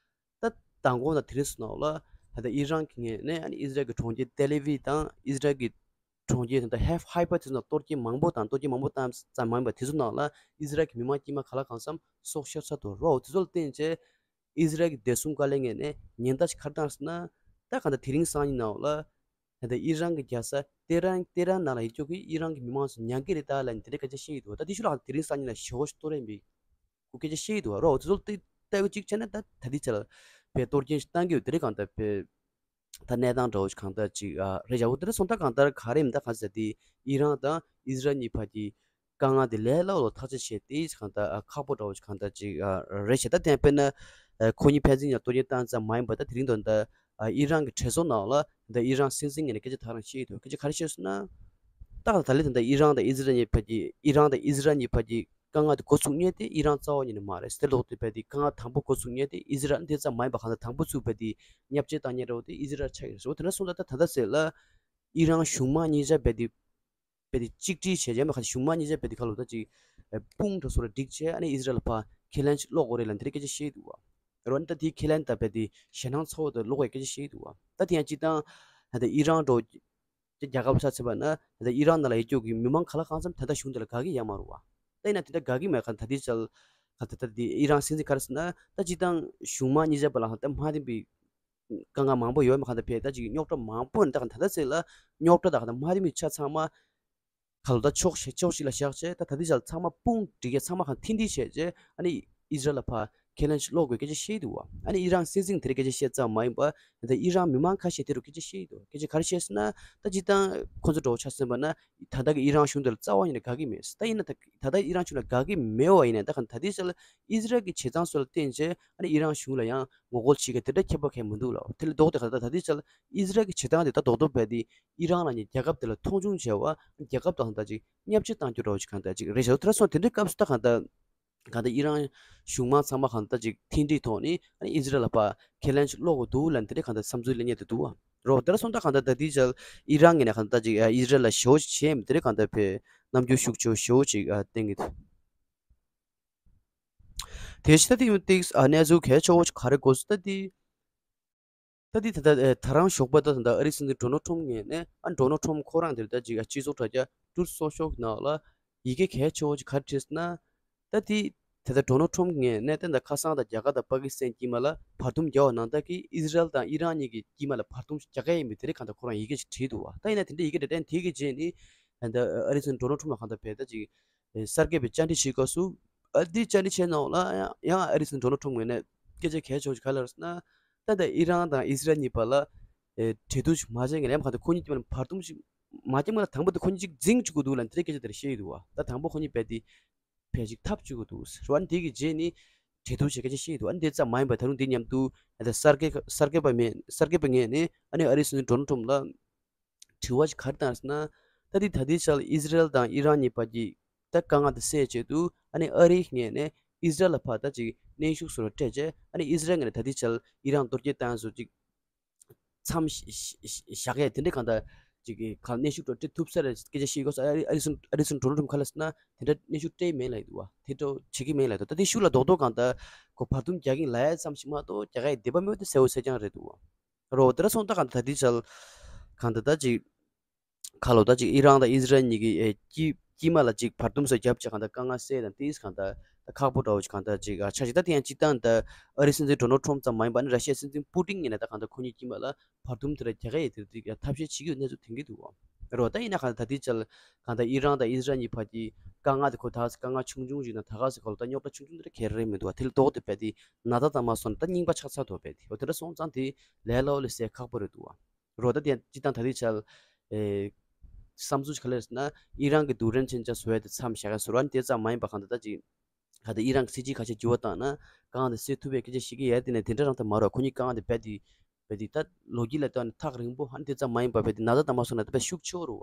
ད་མདང་དགོང་དང་དེ་རིང་སོང་ནང་ལ་ད་ལྟ་ཨི་རན་གྱི་ངོས་ནས་ཨ་ནི་ཨི་ཟི་རལ་གྱི་གྲོང་ཁྱེར་ཏེ་ལེ་ཝི་དང་ཨི་ཟི་རལ་གྱི་གྲོང་ཁྱེར་ད་ལྟ་ཧེབ་ཧའི་པ་དེ་ཚོ་ནང་གཏོར་སྐྱོན་མང་པོ་དང་གཏོར་སྐྱོན་མང་པོ་བཏང་ཙམ་མ་ཡིན་པར་དེ་ཚོ་ནང་ལ་ཨི་ཟི་རལ་གྱི་མི་མང་དཀྱུས་མ་ག་ལ་གང་འཚམ་སྲོག་ཤོར་ཚར་འདུག་རོ། དེ་ཚོ་ལ་བརྟེན་བྱས་ཨི་ཟི་རལ་གྱི་བདེ་སྲུང་བཀའ་བློན་ངོས་ནས་ཉེན་བརྡ་ཞིག་ག་རེ་བཏང་ཟེར་ན། ད་གང་ལྟར་དེ་རིང་སང་ཉིན་ནང་ལ་ད་ལྟ་ཨི་རན་གྱི་རྒྱལ་ས་ཏེ་རན་ཏེ་རན་ནང་ལ་ཡོད་རྒྱུ་གི་ཨི་རན་གྱི་མི་མང་ཚོ་མྱང་གི་རེད་ད་ལབ་ནས་དེ་འདྲའི་སྐད་ཆ་བཤད་ཀྱི་འདུག། ད་དེ་ཤུ་ལ་དེ་རིང་སང་ཉིན་ལ་ཞེ་བོ་ཞིག་གཏོར་ཡིན་པའི་སྐད་ཆ་བཤད་ཀྱི་འདུག་རོ། དེ་ཚོ་ལ་ལྟ་བུ་གཅིག་བྱས་ན་ད་ད་ལྟའི་ཆ་ལ་བས་གཏོར་སྐྱོན་ཞིག་བཏང་གི་ཡོད། དེ་རིང་གང་ལྟར་བས་ད་གནས་སྟངས་འདྲ་བོ་ཞིག་གང་ལྟར་ཅིག་ཨ་རེད་བཞག་འོ། དེ་འདྲ་སོང་ད་གང་ལྟར་ག་རེ་མི་ད་གང་ཟེར་དེ་ཨི་རན་དང་ཨི་ཟི་རལ་གཉིས་བར་གྱི་དཀའ་ངལ་དེ་ལས་སླ་བོ་ལ་ཐག་གཅོད་བྱས་ཏེ་གང་ལྟར་ཨ་ཁག་པོ་འདྲ་བོ་ཞིག་གང་ལྟར་ཅིག་ཨ་རེད་བྱས། ད་དེ་དཔེར་ན་ཨ་ཁོ་གཉིས་ཕན་ཚུན་ཡང་གཏོར་སྐྱོན་བཏང་ཙམ་མ་ཡིན་པར་ད་དེ་རིང་དུ་ད་ཨ་ཨི་རན་གྱི་གྲོས་ཚོགས་ནང་ལ་ད་ཨི་རན་སྲིད་འཛིན་ངོས་ནས་སྐད་ཆ་ད་ག་རང་བཤད་ཀྱི་འདུག། སྐད་ཆ་ག་རེ་བཤད་སོང་ན། ད་གང་ལྟར་ད་ལན་ད་ལྟ་ཨི་རན་དང་ཨི་ཟི་རལ་གཉིས་བར་གྱི་ཨི་རན་དང་ཨི་ཟི་རལ་གཉིས་བར་གྱི་དཀའ་ངལ་དེ་འགོ་ཚུགས་མཁན་དེ་ཨི་རན་རྩ་བ་ཉིད་ནས་མ་རེད། དེ་ལོག་སྟེ་བས་དེ་དཀའ་ངལ་དང་པོ་འགོ་ཚུགས་མཁན་དེ་ཨི་ཟི་རལ་དེ་ཙམ་མ་ཡིན་པ་གང་ལྟར་དང་པོ་ཚུགས་བས་དེ་བརྙས་བཅོས་བཏང་མཁན་འདྲ་བོ་དེ་ཨི་ཟི་རལ་ཆགས་ཡོད་རེད་ཟེར་བ། དེ་འདྲ་སོང་ཙང་ད་ད་ལྟ་ཟེར་ལ་ཨི་རན་གཞུང་མང་གཉིས་ཆ་བས་དེ་བས་དེ་གཅིག་སྒྲིལ་བྱས་རྗེས་མ་གང་གཞུང་མང་གཉིས་ཆ་བས་དེ་ཁ་ལོ་ད་ཅིག་དཔུང་འདྲ་སོ་ལ་སྒྲིག་བྱས་ཨ་ནི་ཨི་ཟི་རལ་ལ་ཕར་ཁས་ལེན་ཅིག་སློག་དགོས་རེད་ལབ་དེ་འདྲ་སྐད་ཆ་བཤད་འདུག་བ། རོ་ཨ་ནི་ད་དེའི་ཁས་ལེན་ད་བས་དེ་ཞེད་སྣང་ཚ་བོ་དང་སློག་པའི་སྐད་ཆ་བཤད་འདུག་བ། ད་དེ་ཡང་སྤྱིར་བཏང་ད་ལྟ་ཨི་རན་འདྲ་བོ་ཅིག་རྒྱལ་ཁབ་ཆ་བཞག་པ་ན་ད་ལྟ་ཨི་རན་ནང་ལ་ཡོད་རྒྱུ་གི་མི་མང་ག་ལ་གང་འཚམ་ད་ལྟ་གཞུང་དེ་ལ་དགའ་གི་ཡོད་མ་རེད་བ། ད་ཡིན་ན་དེ་འདྲ་དགའ་གི་མེད་ག་ད་དེ་ཅལ་ག་ད་ད་དེ་ཨི་རན་སྲིད་འཛིན་ག་རེ་ཟེར་ན་ད་སྤྱིར་བཏང་གཞུང་མང་གཉིས་ཆ་བར་ལ་ད་མ་བདེན་པའི་དཀའ་ངལ་མང་པོ་ཡོད་མ་ག་ད་བས་ད་ཅིག་རྙོག་དྲ་མང་པོ་ནི་ད་ག་ད་ད་ཟེར་ལ་རྙོག་དྲ་ད་ག་ད་མ་བདེན་པའི་ཆ་ཚང་མ་ག་ལོ་ད་ཕྱོགས་ཤིག་ཕྱོགས་ཤིག་ལ་བཞག་བྱས་ད་ད་དེ་ཅལ་ཚང་མ་དཔུང་སྒྲིག་ཡས་ཚང་མ་གང་མཐུན་སྒྲིལ་བྱས་བྱས་ཨ་ནི་ཨི་ཟི་རལ་ལ་ཕར་ཁས་ལེན་ཞིག་སློག་དགོས་སྐད་ཆ་བཤད་འདུག་བ། ཨ་ནི་ཨི་རན་སྲིད་འཛིན་དེ་རིང་སྐད་ཆ་བཤད་ཙམ་མ་ཡིན་པར་ད་ལྟ་ཨི་རན་མི་མང་ཁ་ཤས་དེ་རུ་སྐད་ཆ་བཤད་ཡི་འདུག། སྐད་ཆ་ག་རེ་བཤད་ཟེར་ན་ད་སྤྱིར་བཏང་ཁོ་ཚོ་འདྲ་བོ་ཆ་བཞག་པ་ན་ད་ལྟ་གི་ཨི་རན་གཞུང་དེ་ལ་རྩ་བ་ཉིད་ནས་དགའ་གི་མེད། ད་ཡིན་ན་ད་ད་ལྟ་ཨི་རན་གཞུང་ལ་དགའ་གི་མེད་པ་ཡིན་ན་ད་ག་ད་དེ་ཅལ་ཨི་ཟི་རལ་གྱི་བྱེད་སྟངས་སོགས་ལ་བརྟེན་བྱས་ཨ་ནི་ཨི་རན་གཞུང་ལ་ཡང་ངོ་རྒོལ་བྱེད་མཁན་དེ་འདྲ་ཁྱད་པར་གང་ཡང་མི་འདུག་ལ། དེ་ལས་ལྡོག་སྟེ་ག་ད་ད་དེ་ཅལ་ཨི་ཟི་རལ་གྱི་བྱེད་སྟངས་དེ་ད་རྡོག་རྡོག་བས་དེ་ཨི་རན་ལབ་མཁན་རྒྱལ་ཁབ་དེ་ལ་མཐོང་ཆུང་བྱས་པ་རྒྱལ་ཁབ་དང་ད་ཅིག་བརྙས་བཅོས་བཏང་རྒྱུ་འདྲ་བོ་ཞིག་གང་ལྟར་ཅིག་རེད་ཤག། དེ་འདྲ་སོང་དེ་འདྲའི་སྐབས་སུ་ད་གང་ལྟར་གང་ལྟར་ཨི་རན་གཞུང་མང་ཚང་མ་གང་ལྟར་ཅིག་མཐུན་སྒྲིལ་ཐོག་ནས་ཨ་ནི་ཨི་ཟི་རལ་ལ་ཕར་ཁས་ལེན་ཞིག་སློག་དགོས་འདུག་ལབ་དེ་འདྲའི་གང་ལྟར་བསམ་ཚུལ་གླེང་མཁན་དེ་འདུག་བ། རོ་དེ་འདྲ་སོང་ད་གང་ལྟར་ད་དེ་ཅལ་ཨི་རན་ངོས་ནས་གང་ལྟར་ཅིག་ཨ་ཨི་ཟི་རལ་ལ་ཞེ་བོ་ཞིག་བྱས་མི་དེ་འདྲའི་གང་ལྟར་བས་རྣམ་འགྱུར་ཤུགས་ཆེ་བོ་ཞེ་བོ་ཅིག་ཨ་བསྟན་གྱི་འདུག། དེ་བཞིན་ད་དེ་ཡང་ཏིག་ཨ་གནས་ཚུལ་གལ་ཆེ་བོ་ཞིག་ག་རེ་དགོས་སུ་ད་དེ། ད་དེ་ད་ལྟ་ཨེ་ད་རང་ཞོགས་པ་ད་ད་ལྟ་ཨ་རིའི་སྲིད་འཛིན་ཌོ་ནལ་ཊམ་ངོས་ནས་ཨ་ཌོ་ནལ་ཊམ་ཁོ་རང་དེར་ད་ཅིག་ཨ་སྤྱི་ཚོགས་དྲ་རྒྱ་ཊུ་རུཐ་སོ་ཤལ་གྱི་ནང་ལ་ཡི་གེ་གལ་ཆེ་བོ་ཅིག་ག་རེ་བྲིས་ན། ད་དེ་ད་ལྟ་ཌོ་ནལ་ཊམ་ངོས་ནས་ད་ལྟ་ཁ་སང་ད་རྒྱ་གར་དང་པ་ཀི་སི་ཐན་དཀྱིལ་མ་ལ་བར་འདུམ་བརྒྱབ་པ་ནང་ལྟར་གྱི་ཨི་ཟི་རལ་དང་ཨི་རན་གཉིས་ཀྱི་དཀྱིལ་མ་ལ་བར་འདུམ་རྒྱག་གི་ཡིན་པའི་དེ་རིང་གང་ལྟར་ཁོ་རང་ཡི་གེ་ཅིག་བྲིས་འདུག་བ། ད་ཡིན་ན་དེ་འདྲའི་ཡི་གེ་འབྲི་སྟངས་དེ་གི་རྗེས་ནི་ད་ལྟ་ཨ་རིའི་སྲིད་འཛིན་ཌོ་ནལ་ཊམ་ལ་གང་ལྟར་བས་ད་ཅིག་གསར་འགོད་པའི་བཅར་འདྲི་བྱེད་སྐབས་སུ་ཨ་འདི་བཅར་འདྲི་བྱས་ནང་ལ་ཡང་ཡང་ཨ་རིའི་སྲིད་འཛིན་ཌོ་ནལ་ཊམ་ངོས་ནས་སྐད་ཆ་གལ་ཆེ་བ་ཞིག་ག་རེ་ལབ་ཟེར་ན། ད་ལྟ་ཨི་རན་དང་ཨི་ཟི་རལ་གཉིས་བར་ལ་ཨེ་གྲོས་བསྡུར་ཞིག་མ་བྱས་ངེས་ལ་ཡང་གང་ལྟར་ཁོ་གཉིས་དཀྱིལ་མ་ལ་བར་འདུམ་ཞིག་མ་བརྒྱབ་སྔོན་ལ་དང་པོ་དེ་ཁོ་གཉིས་ཅིག་འཛིང་བཅུག་གི་འདུག་ལབ་དེ་འདྲའི་སྐད་ཆ་དེ་འདྲ་བཤད་ཀྱི་འདུག་བ། ད་དང་པོ་ཁོ་གཉིས་རྦད་དེ་ཕལ་ཆེར་འཐབ་བཅུག་གི་འདུག་ཟེར་བ། ཨ་ནི་དེ་གི་རྗེས་ནི་ གྲོས་བསྡུར་བྱེད་སྐད་ཆ་བཤད་ཡོད་འདུག་ཨ་ནི་དེ་ཙམ་མ་ཡིན་པར་ད་རུང་འདི་མཉམ་དུ་ཨ་ད་གསར་འགོད་གསར་འགོད་པ་མེད་གསར་འགོད་པ་ངོས་ནས་ཨ་ནི་ཨ་རིའི་སྲིད་འཛིན་ཌོ་ནལ་ཊམ་ལ་དྲི་བ་ཞིག་ག་རེ་བཏང་ཟེར་ན། ད་འདི་ད་ལྟའི་ཆར་ཨི་ཟི་རལ་དང་ཨི་རན་གཉིས་བར་གྱི་ད་དཀའ་ངལ་དེ་སེལ་ཆེད་དུ་ཨ་ནི་ཨ་རིའི་ངོས་ནས་ཨི་ཟི་རལ་ལ་ཕར་ད་ཅིག་གནོན་ཤུགས་བཟོ་འདྲ་སྤྲད་བྱས། ཨ་ནི་ཨི་ཟི་རལ་ངོས་ནས་ད་ལྟའི་ཆར་ཨི་རན་གཏོར་སྐྱོན་བཏང་བཟོ་ཅིག་མཚམས་བཞག་ཡས་དེ་འདྲའི་གང་ལྟར་ཅིག་གི་གང་གནོན་ཤུགས་འདྲ་སྤྲད་ཐུབ་ས་རེད་སྐད་ཆ་བཤད་ཡོད་སྐོར་ཨ་རི་སུན་ཨ་རི་སུན་ཌོ་ནལ་ཊམ་ཁ་ལ་སོང་ན་དེ་འདྲ་གནོན་ཤུགས་སྤྲད་མེད་ལབ་ཡོད་འདུག་བ། དེ་འདྲ་བྱེད་ཀྱི་མེད་ལབ་ཡོད་འདུག་ད་དེ་ཤུགས་ལ་རྡོག་རྡོག་གང་ལྟར་གོ་བར་འདུམ་རྒྱག་གིན་ལབ་ཡས་ཙམ་ཞིག་མ་གཏོགས་རྒྱག་ཡས་འདོད་པ་མེད་པ་དེ་གསལ་པོ་གསལ་རྐྱང་རེད་འདུག་བ། རོ་དེ་འདྲ་སོང་ད་གང་ལྟར་ད་དེ་ཆར་གང་ལྟར་ད་ཅིག་ཁ་ལོ་ད་ཅིག་ཨི་རན་དང་ཨི་ཟི་རལ་གཉིས་ཀྱི་ཨེ་དཀྱིལ་དཀྱིལ་མ་ལ་ཅིག་བར་འདུམ་སོགས་བརྒྱབ་བྱས་གང་ལྟར་དཀའ་ངལ་སེལ་དང་ཏིས་གང་ལྟར་ད་ཁག་པོ་འདྲ་བོ་ཅིག་གང་ལྟར་ཅིག་ཨ་ཆགས་ཅིག་ད་དེ་ཡང་སྤྱིར་བཏང་ད་ཨ་རིའི་སྲིད་འཛིན་ཌོ་ནལ་ཊམ་ཙམ་མ་ཡིན་པ་ནི་ར་ཤི་ཡའི་སྲིད་འཛིན་པུ་ཏིན་ངོས་ནས་ད་གང་ལྟར་ཁོ་གཉིས་དཀྱིལ་མ་ལ་བར་འདུམ་དེ་འདྲ་རྒྱག་གི་ཡོད་དེ་འདྲ་ཐབས་ཤེས་བྱེད་ཀྱི་ཡོད་གནས་ཚུལ་ཐོན་གྱི་འདུག་བ། རོ་ད་ཡིན་ན་གང་ལྟར་ད་ལྟའི་ཆར་གང་ལྟར་ཨི་རན་དང་ཨི་ཟི་རལ་གཉིས་བར་གྱི་དཀའ་ངལ་དེ་ཁོ་ད་དཀའ་ངལ་ཆུང་ཆུང་ཞིག་དང་ད་ག་ཟེ་ཁ་ལོ་ད་རྙོག་དྲ་ཆུང་ཆུང་དེ་འདྲ་ག་རེ་རེད་མི་འདུག་བ། དེ་ལ་ལྡོག་སྟེ་བས་དེ་ན་ཚ་དང་མ་སོང་ན་ད་རྙིང་པ་ཆགས་ཚར་འདུག་བས་དེ་འོ་དེ་འདྲ་སོང་ཙང་དེ་ལས་སླ་བོ་ལས་སེལ་ཁག་པོ་རེད་འདུག་བ། རོ་ད་དེ་སྤྱིར་བཏང་ད་ལྟའི་ཆར་ཨེ་བསམ་ཚུལ་ག་ལེར་ཟེར་ན་ཨི་རན་གྱི་རྡུལ་ཕྲན་མཚོན་ཆ་བཟོ་ཡ་དེ་མཚམས་བཞག་ཡ་བཟོ་འདྲ་ཨ་ནི་དེ་ཙམ་མ་ཡིན་པ་གང་ལྟར་ད་ཅིག་ག་ད་ཨི་རན་གྱི་སྲིད་ཇུས་ཁ་ཤས་འགྱུར་བ་བཏང་ན་དཀའ་ངལ་དེ་སེལ་ཐུབ་པའི་སྐད་ཆ་བཤད་ཀྱི་ཡོད་དེ་ནས་དེ་འདྲ་རང་ད་མ་རེད། ཁོ་གཉིས་དཀའ་ངལ་དེ་རྦད་དེ་རྦད་དེ་ད་ལོ་རྒྱུས་ལ་བལྟས་ན་ཐག་རིང་པོ་ཨ་ནི་དེ་ཙམ་མ་ཡིན་པ་རྦད་དེ་ན་ཚ་དང་མ་སོང་ན་དེ་རྦད་ཤུགས་ཆེ་བོ་རེད་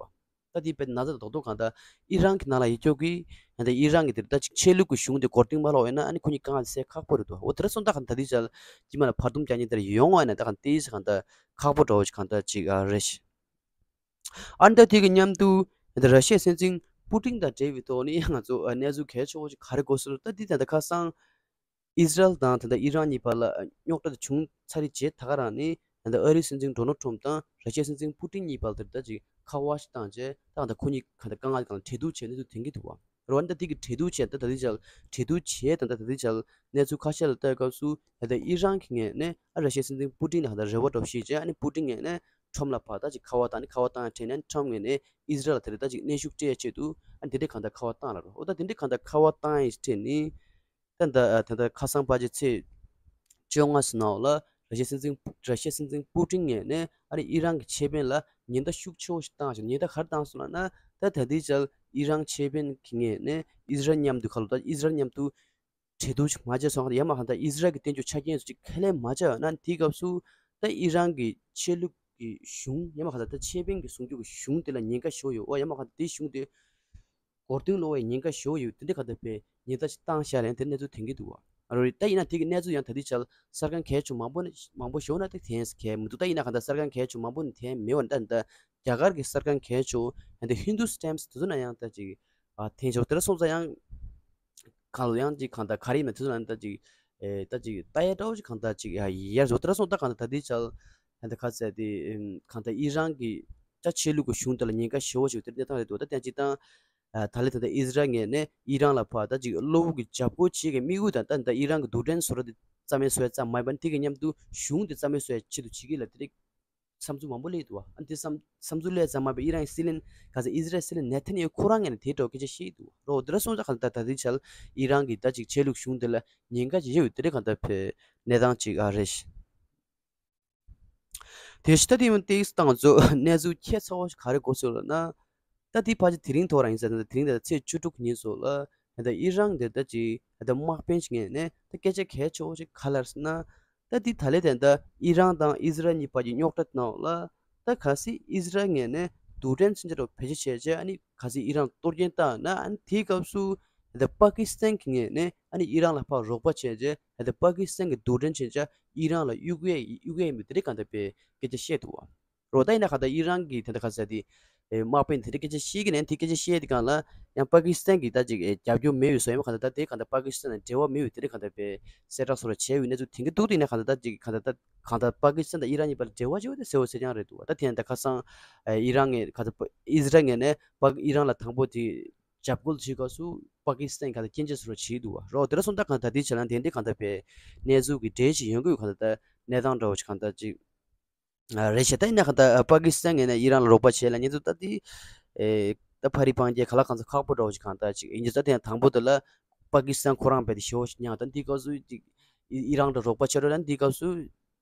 བ། ད་དེ་རྦད་དེ་ན་ཚ་དང་རྡོག་རྡོག་གང་ལྟར་ཨི་རན་གྱི་ནང་ལ་ཡོད་ཆོག་གི་ཡང་ད་ཨི་རན་གྱི་དེ་ད་ཅིག་ཆོས་ལུགས་ཀྱི་གཞུང་དེ་མགོ་རྟིང་མ་ལོག་ཡོད་ན་ཨ་ནི་ཁོ་གཉིས་དཀའ་ངལ་དེ་སེལ་ཁག་པོ་རེད་འདུག་འོ་དེ་འདྲ་སོང་ད་གང་ད་དེ་ཅག་དཀྱིལ་མ་ལ་བར་འདུམ་རྒྱག་མཁན་དེ་འདྲ་ཡོང་བ་ཡིན་ན་ད་གང་ཏིས་གང་ད་ཁག་པོ་འདྲ་བོ་ཞིག་གང་ད་ཅིག་ཨ་རེད་ཤག་ཨ་ནི་ད་དེ་གི་མཉམ་དུ་ད་ར་ཤི་ཡའི་སྲིད་འཛིན་པུ་ཏིན་དང་འབྲེལ་བའི་ཐོག་ནས་ང་ཚོ་ཨ་གནས་ཚུལ་གལ་ཆེ་བོ་ཞིག་ག་རེ་གོ་སོང་ད་འདི་ད་ལྟ་ཁ་སང་ཨི་ཟི་རལ་དང་ད་ལྟ་ཨི་རན་གཉིས་བར་ལ་རྙོག་དྲ་དེ་བྱུང་ཚར་རེད་བྱས། ད་ག་རང་ནས་ད་ལྟ་ཨ་རིའི་སྲིད་འཛིན་ཌོ་ནལ་ཊམ་དང་ར་ཤི་ཡའི་སྲིད་འཛིན་པུ་ཏིན་གཉིས་བར་དེར་ད་ཅིག་ཁ་པར་ཞིག་བཏང་བྱས་ད་ད་ཁོ་གཉིས་གང་ལྟར་དཀའ་ངལ་གང་གྲོས་བསྡུར་བྱས་གནས་ཚུལ་ཐོན་གྱི་འདུག་བ། རེད་བ། ད་དེ་གི་གྲོས་བསྡུར་བྱས་ད་ད་ལྟའི་ཆར་གྲོས་བསྡུར་བྱས་ད་ད་ལྟའི་ཆར་གནས་ཚུལ་ཁ་ཤས་ལ་ལྟོས་སྐབས་སུ་ད་ལྟ་ཨི་རན་གྱི་ངོས་ནས་ཨ་ར་ཤི་ཡའི་སྲིད་འཛིན་པུ་ཏིན་ལ་གང་ལྟར་རེ་བ་འདྲ་བོ་བྱས་བྱས་ཨ་ནི་པུ་ཏིན་ངོས་ནས་ཊམ་ལ་ཕར་ད་ཅིག་ཁ་པར་བཏང་ནས་ཁ་པར་བཏང་ཡ་དྲན་ནས་ཊམ་ངོས་ནས་ཨི་ཟི་རལ་ལ་ད་རེས་ད་ཅིག་གནོན་ཤུགས་སྤྲད་ཡ་ཆེད་དུ་ཨ་ནི་དེ་འདྲའི་གང་ལྟར་ཁ་པར་བཏང་ལ་རོ། འོ་ད་དེ་འདྲའི་གང་ལྟར་ཁ་པར་བཏང་ཡི་དྲན་ནས། ད་ད་ད་ད་ཁ་སང་ཕལ་ཆེར་ཚེས་བཅོ་ལྔ་ཟིན་ནའོ་ལ་ར་ཤི་ཡའི་སྲིད་འཛིན་ར་ཤི་ཡའི་སྲིད་འཛིན་པུ་ཏིན་ངོས་ནས་ཨ་རི་ཨི་རན་གྱི་ཆེད་ཕན་ལ་ཉེན་བརྡ་ཤུགས་ཆེ་བོ་ཞིག་བཏང་ཞིང་། ཉེན་བརྡ་ག་རེ་བཏང་སོང་ལབ་ན། ད་ད་ལྟའི་ཆར་ཨི་རན་ཆེད་ཕན་གྱི་ངོས་ནས་ཨི་ཟི་རལ་མཉམ་དུ་ཁ་ལོ་ད་ཨི་ཟི་རལ་མཉམ་དུ་གྲོས་བསྡུར་ཞིག་མ་བྱས་སོང་ཡང་མ་གང་ལྟར་ཨི་ཟི་རལ་གྱི་བསྟན་བཅོས་ཆ་རྐྱེན་སོགས་ཅིག་ཁས་ལེན་མ་བྱས་ན་དེའི་སྐབས་སུ་ད་ཨི་རན་གྱི་ཆོས་ལུགས་ཀྱི་གཞུང་ཡང་མ་གང་ལྟར་ད་ཆེད་ཕན་གྱི་གསུང་རྒྱུ་གི་གཞུང་དེ་ལ་ཉེན་ཁ་ཞིག་ཡོད། འོ་ཡང་མ་གང་ལྟར་དེའི་གཞུང་དེ། མགོ་རྟིང་སློག་པའི་ཉེན་ཁ་ཞེ་པོ་ཡོད། དེ་འདྲ་ག་འདྲ་བའི་ཉེན་བརྡ་ཞིག་བཏང་ཤག་ལན་དེ་གནས་ཚུལ་ཐོན་གྱི་འདུག་བ། ཨ་རོ་རེད། ད་ཡིན་ན་དེ་གི་གནས་ཚུལ་ཡང་ད་ལྟའི་ཆར་གསར་ཁང་གལ་ཆེ་མང་པོ་ནས་མང་པོ་ཞིག་ན་དེ་ཐོན་གྱི་མི་འདུག་ད་ཡིན་ན་ག་འདྲ་གསར་ཁང་གལ་ཆེ་མང་པོ་ནས་ཐོན་མེད་པ་ད་ད་རྒྱ་གར་གྱི་གསར་ཁང་གལ་ཆེ་ཡང་དེ་ཧིན་དུ་སི་ཊའེམ་སི་དེ་ཚོ་ན་ཡང་ད་ཅིག་ཨ་ཐོན་ཆོག་དེ་འདྲ་སོང་ཙང་ཡང་གང་ལ་ཡང་ཅིག་གང་ལྟར་ག་རེ་ཡིན་ན་དེ་ཚོ་ན་ད་ཅིག་ཨེ་ད་ཅིག་ལྟ་ཡ་འདྲ་བོ་ཅིག་གང་ལྟར་ཅིག་ཡ་ཡར་བཟོ་དེ་འདྲ་སོང་ད་གང་ལྟར་ད་ལྟའི་ཆར་ད་ལྟ་ག་ཟེར་དེ་གང་ལྟར་ཨི་རན་གྱི་ད་ཆོས་ལུགས་ཀྱི་གཞུང་དེ་ལ་ཉེན་ཁ་ཞེ་པོ་ཞིག་དེ་གནས་སྟངས་རེད་འདུག་ད་ལྟ་སྤྱིར་བཏང་། ཨ་ད་ལན་ད་ལྟ་ཨི་ཟི་རལ་ངོས་ནས་ཨི་རན་ལ་ཕར་ད་ཅིག་གློ་བུར་གྱི་འཇབ་རྒོལ་བྱེད་ཀྱི་དམིགས་ཡུལ་དང་ད་ད་ཨི་རན་གྱི་རྡུལ་ཕྲན་བཟོ་གྲྭ་དེ་རྩ་མེད་བཟོ་ཡ་ཙམ་མ་ཡིན་པར་དེ་གི་མཉམ་དུ་གཞུང་དེ་རྩ་མེད་བཟོ་ཡ་ཆེད་དུ་བྱེད་ཀྱི་ལ་དེ་རིགས་བསམ་ཚུལ་མང་པོ་སླེབས་འདུག་བ། ཨ་དེ་བསམ་བསམ་ཚུལ་སླེབས་ཙམ་མ་ཡིན་པར་ཨི་རན་གྱི་སྲིད་བློན་ག་ས་ཨི་ཟི་རལ་སྲིད་བློན་ནེ་ཐན་ཡ་ཧུ་ཁོ་རང་ངོས་ནས་དེ་འདྲ་སྐད་ཆ་བཤད་འདུག་བ། རོ་དེ་འདྲ་སོང་ཙང་ག་ད་ད་དེ་ཆར་ཨི་རན་གྱི་ད་ཅིག་ཆོས་ལུགས་གཞུང་དེ་ལ་ཉེན་ཁ་ཅིག་ཡོད་དེ་འདྲ་ག་ད་བའི་གནས་སྟངས་ཅིག་ཨ་རེད། དེ་ཕྱི་ད་དེ་ཡང་ཏེག་སི་ཏང་ཚོ་གནས་ཚུལ་ཁྱད་མཚར་བོ་ཞིག་ག་རེ་གོ་སོང་ལབ་ན། ད་དེ་ཕལ་ཆེར་དེ་རིང་ཐོག་རང་ཡིན་ཟེར་ན་དེ་རིང་ད་ཚེས་བཅུ་དྲུག་ཉིན་སོགས་ལ་ད་ཨི་རན་དེ་ད་ཅིག་ད་དམག་དཔོན་ཞིག་ངོས་ནས་ད་སྐད་ཆ་གལ་ཆེ་བོ་ཞིག་ག་ལབ་ཟེར་ན། ད་དེ་ད་ལས་དེ་ད་ཨི་རན་དང་ཨི་ཟི་རལ་གཉིས་བར་གྱི་རྙོག་དྲ་ནང་ལ་ད་གལ་སྲིད་ཨི་ཟི་རལ་ངོས་ནས་རྡུལ་ཕྲན་མཚོན་ཆ་འདྲ་བོ་བེད་སྤྱོད་བྱས་རྗེས་ཨ་ནི་གལ་སྲིད་ཨི་རན་གཏོར་སྐྱོན་བཏང་ན་ཨ་ནི་དེའི་སྐབས་སུ། ད་པ་ཀི་སི་ཐན་གྱི་ངོས་ནས་ཨ་ནི་ཨི་རན་ལ་ཕར་རོགས་པ་བྱས་རྗེས་ད་པ་ཀི་སི་ཐན་གྱི་རྡུལ་ཕྲན་མཚོན་ཆ་ཨི་རན་ལ་གཡུག་ཡས་གཡུག་ཡས་མི་དེ་འདྲ་གང་ལྟར་བའི་སྐད་ཆ་བཤད་འདུག་བ། རོ་ད་ཡིན་ན་གང་ལྟར་ཨི་རན་གྱི་དེ་འདྲ་ག་ཟེར་དེ་དམག་དཔོན་དེ་འདྲ་སྐད་ཆ་བཤད་ཀྱི་ནས་དེ་སྐད་ཆ་བཤད་དེ་གང་ལ་ཡང་པ་ཀི་སི་ཐན་གྱི་ད་ཅིག་རྒྱབ་སྐྱོར་མེད་ཡོད་སོ་ཡང་གང་ལྟར་ད་དེ་གང་ལྟར་པ་ཀི་སི་ཐན་ལ་འབྲེལ་བ་མེད་ཡོད་དེ་འདྲ་གང་ལྟར་བའི་གསལ་བསྒྲགས་སོགས་ལ་བྱས་ཡོད་གནས་ཚུལ་དེ་འདྲ་འདུག་དེ་ཡིན་ན་གང་ལྟར་ད་ཅིག་གང་ལྟར་ད་གང་ལྟར་པ་ཀི་སི་ཐན་དང་ཨི་རན་གཉིས་བར་ལ་འབྲེལ་བ་ཅིག་ཡོད་དེ་གསལ་པོ་གསལ་རྐྱང་རེད་འདུག་བ། ད་དེ་ཡིན་ན་ད་ཁ་སང་ཨི་རན་ངས་གང་ལྟར་ཨི་ཟི་རལ་ངོས་ནས་པ་ཨི་རན་ལ་དང་པོ་དེ། འཇབ་རྒོལ་བྱེད་སྐབས་སུ་པ་ཀི་སི་ཐན་ག་ད་སྐྱོན་བརྗོད་སོགས་བྱས་འདུག་བ། རོ་དེ་འདྲ་སོང་ད་གང་ད་དེ་བྱས་ན་དེ་འདྲའི་གང་ད་པའི་གནས་ཚུལ་གྱི་འགྲེལ་བཤད་ཡོང་གི་ཡོད་གང་ད་ད་གནས་སྟངས་འདྲ་བོ་ཞིག་གང་ད་ཅིག་ཨ་རེད་ཤག་ད་ཡིན་ན་གང་ད་པ་ཀི་སི་ཐན་ངོས་ནས་ཨི་རན་ལ་རོགས་པ་བྱས་ལ་ཉེན་ཚུལ་ད་དེ་ཨེ་ད་ཕ་རི་སྤང་རྒྱལ་ག་ལ་གང་ཚོ་ཁག་པོ་འདྲ་བོ་ཞིག་གང་ད་ཅིག་ཡིན་རྒྱུ་ད་དེ་ཡང་དང་པོ་དེ་ལ་པ་ཀི་སི་ཐན་ཁོ་རང་རྦད་དེ་ཞེ་བོ་ཞིག་མྱངས། ད་འདི་སྐབས་སུ་ཅིག་ཨི་རན་ལ་རོགས་པ་བྱས་རོགས་ད་འདི་སྐབས་སུ།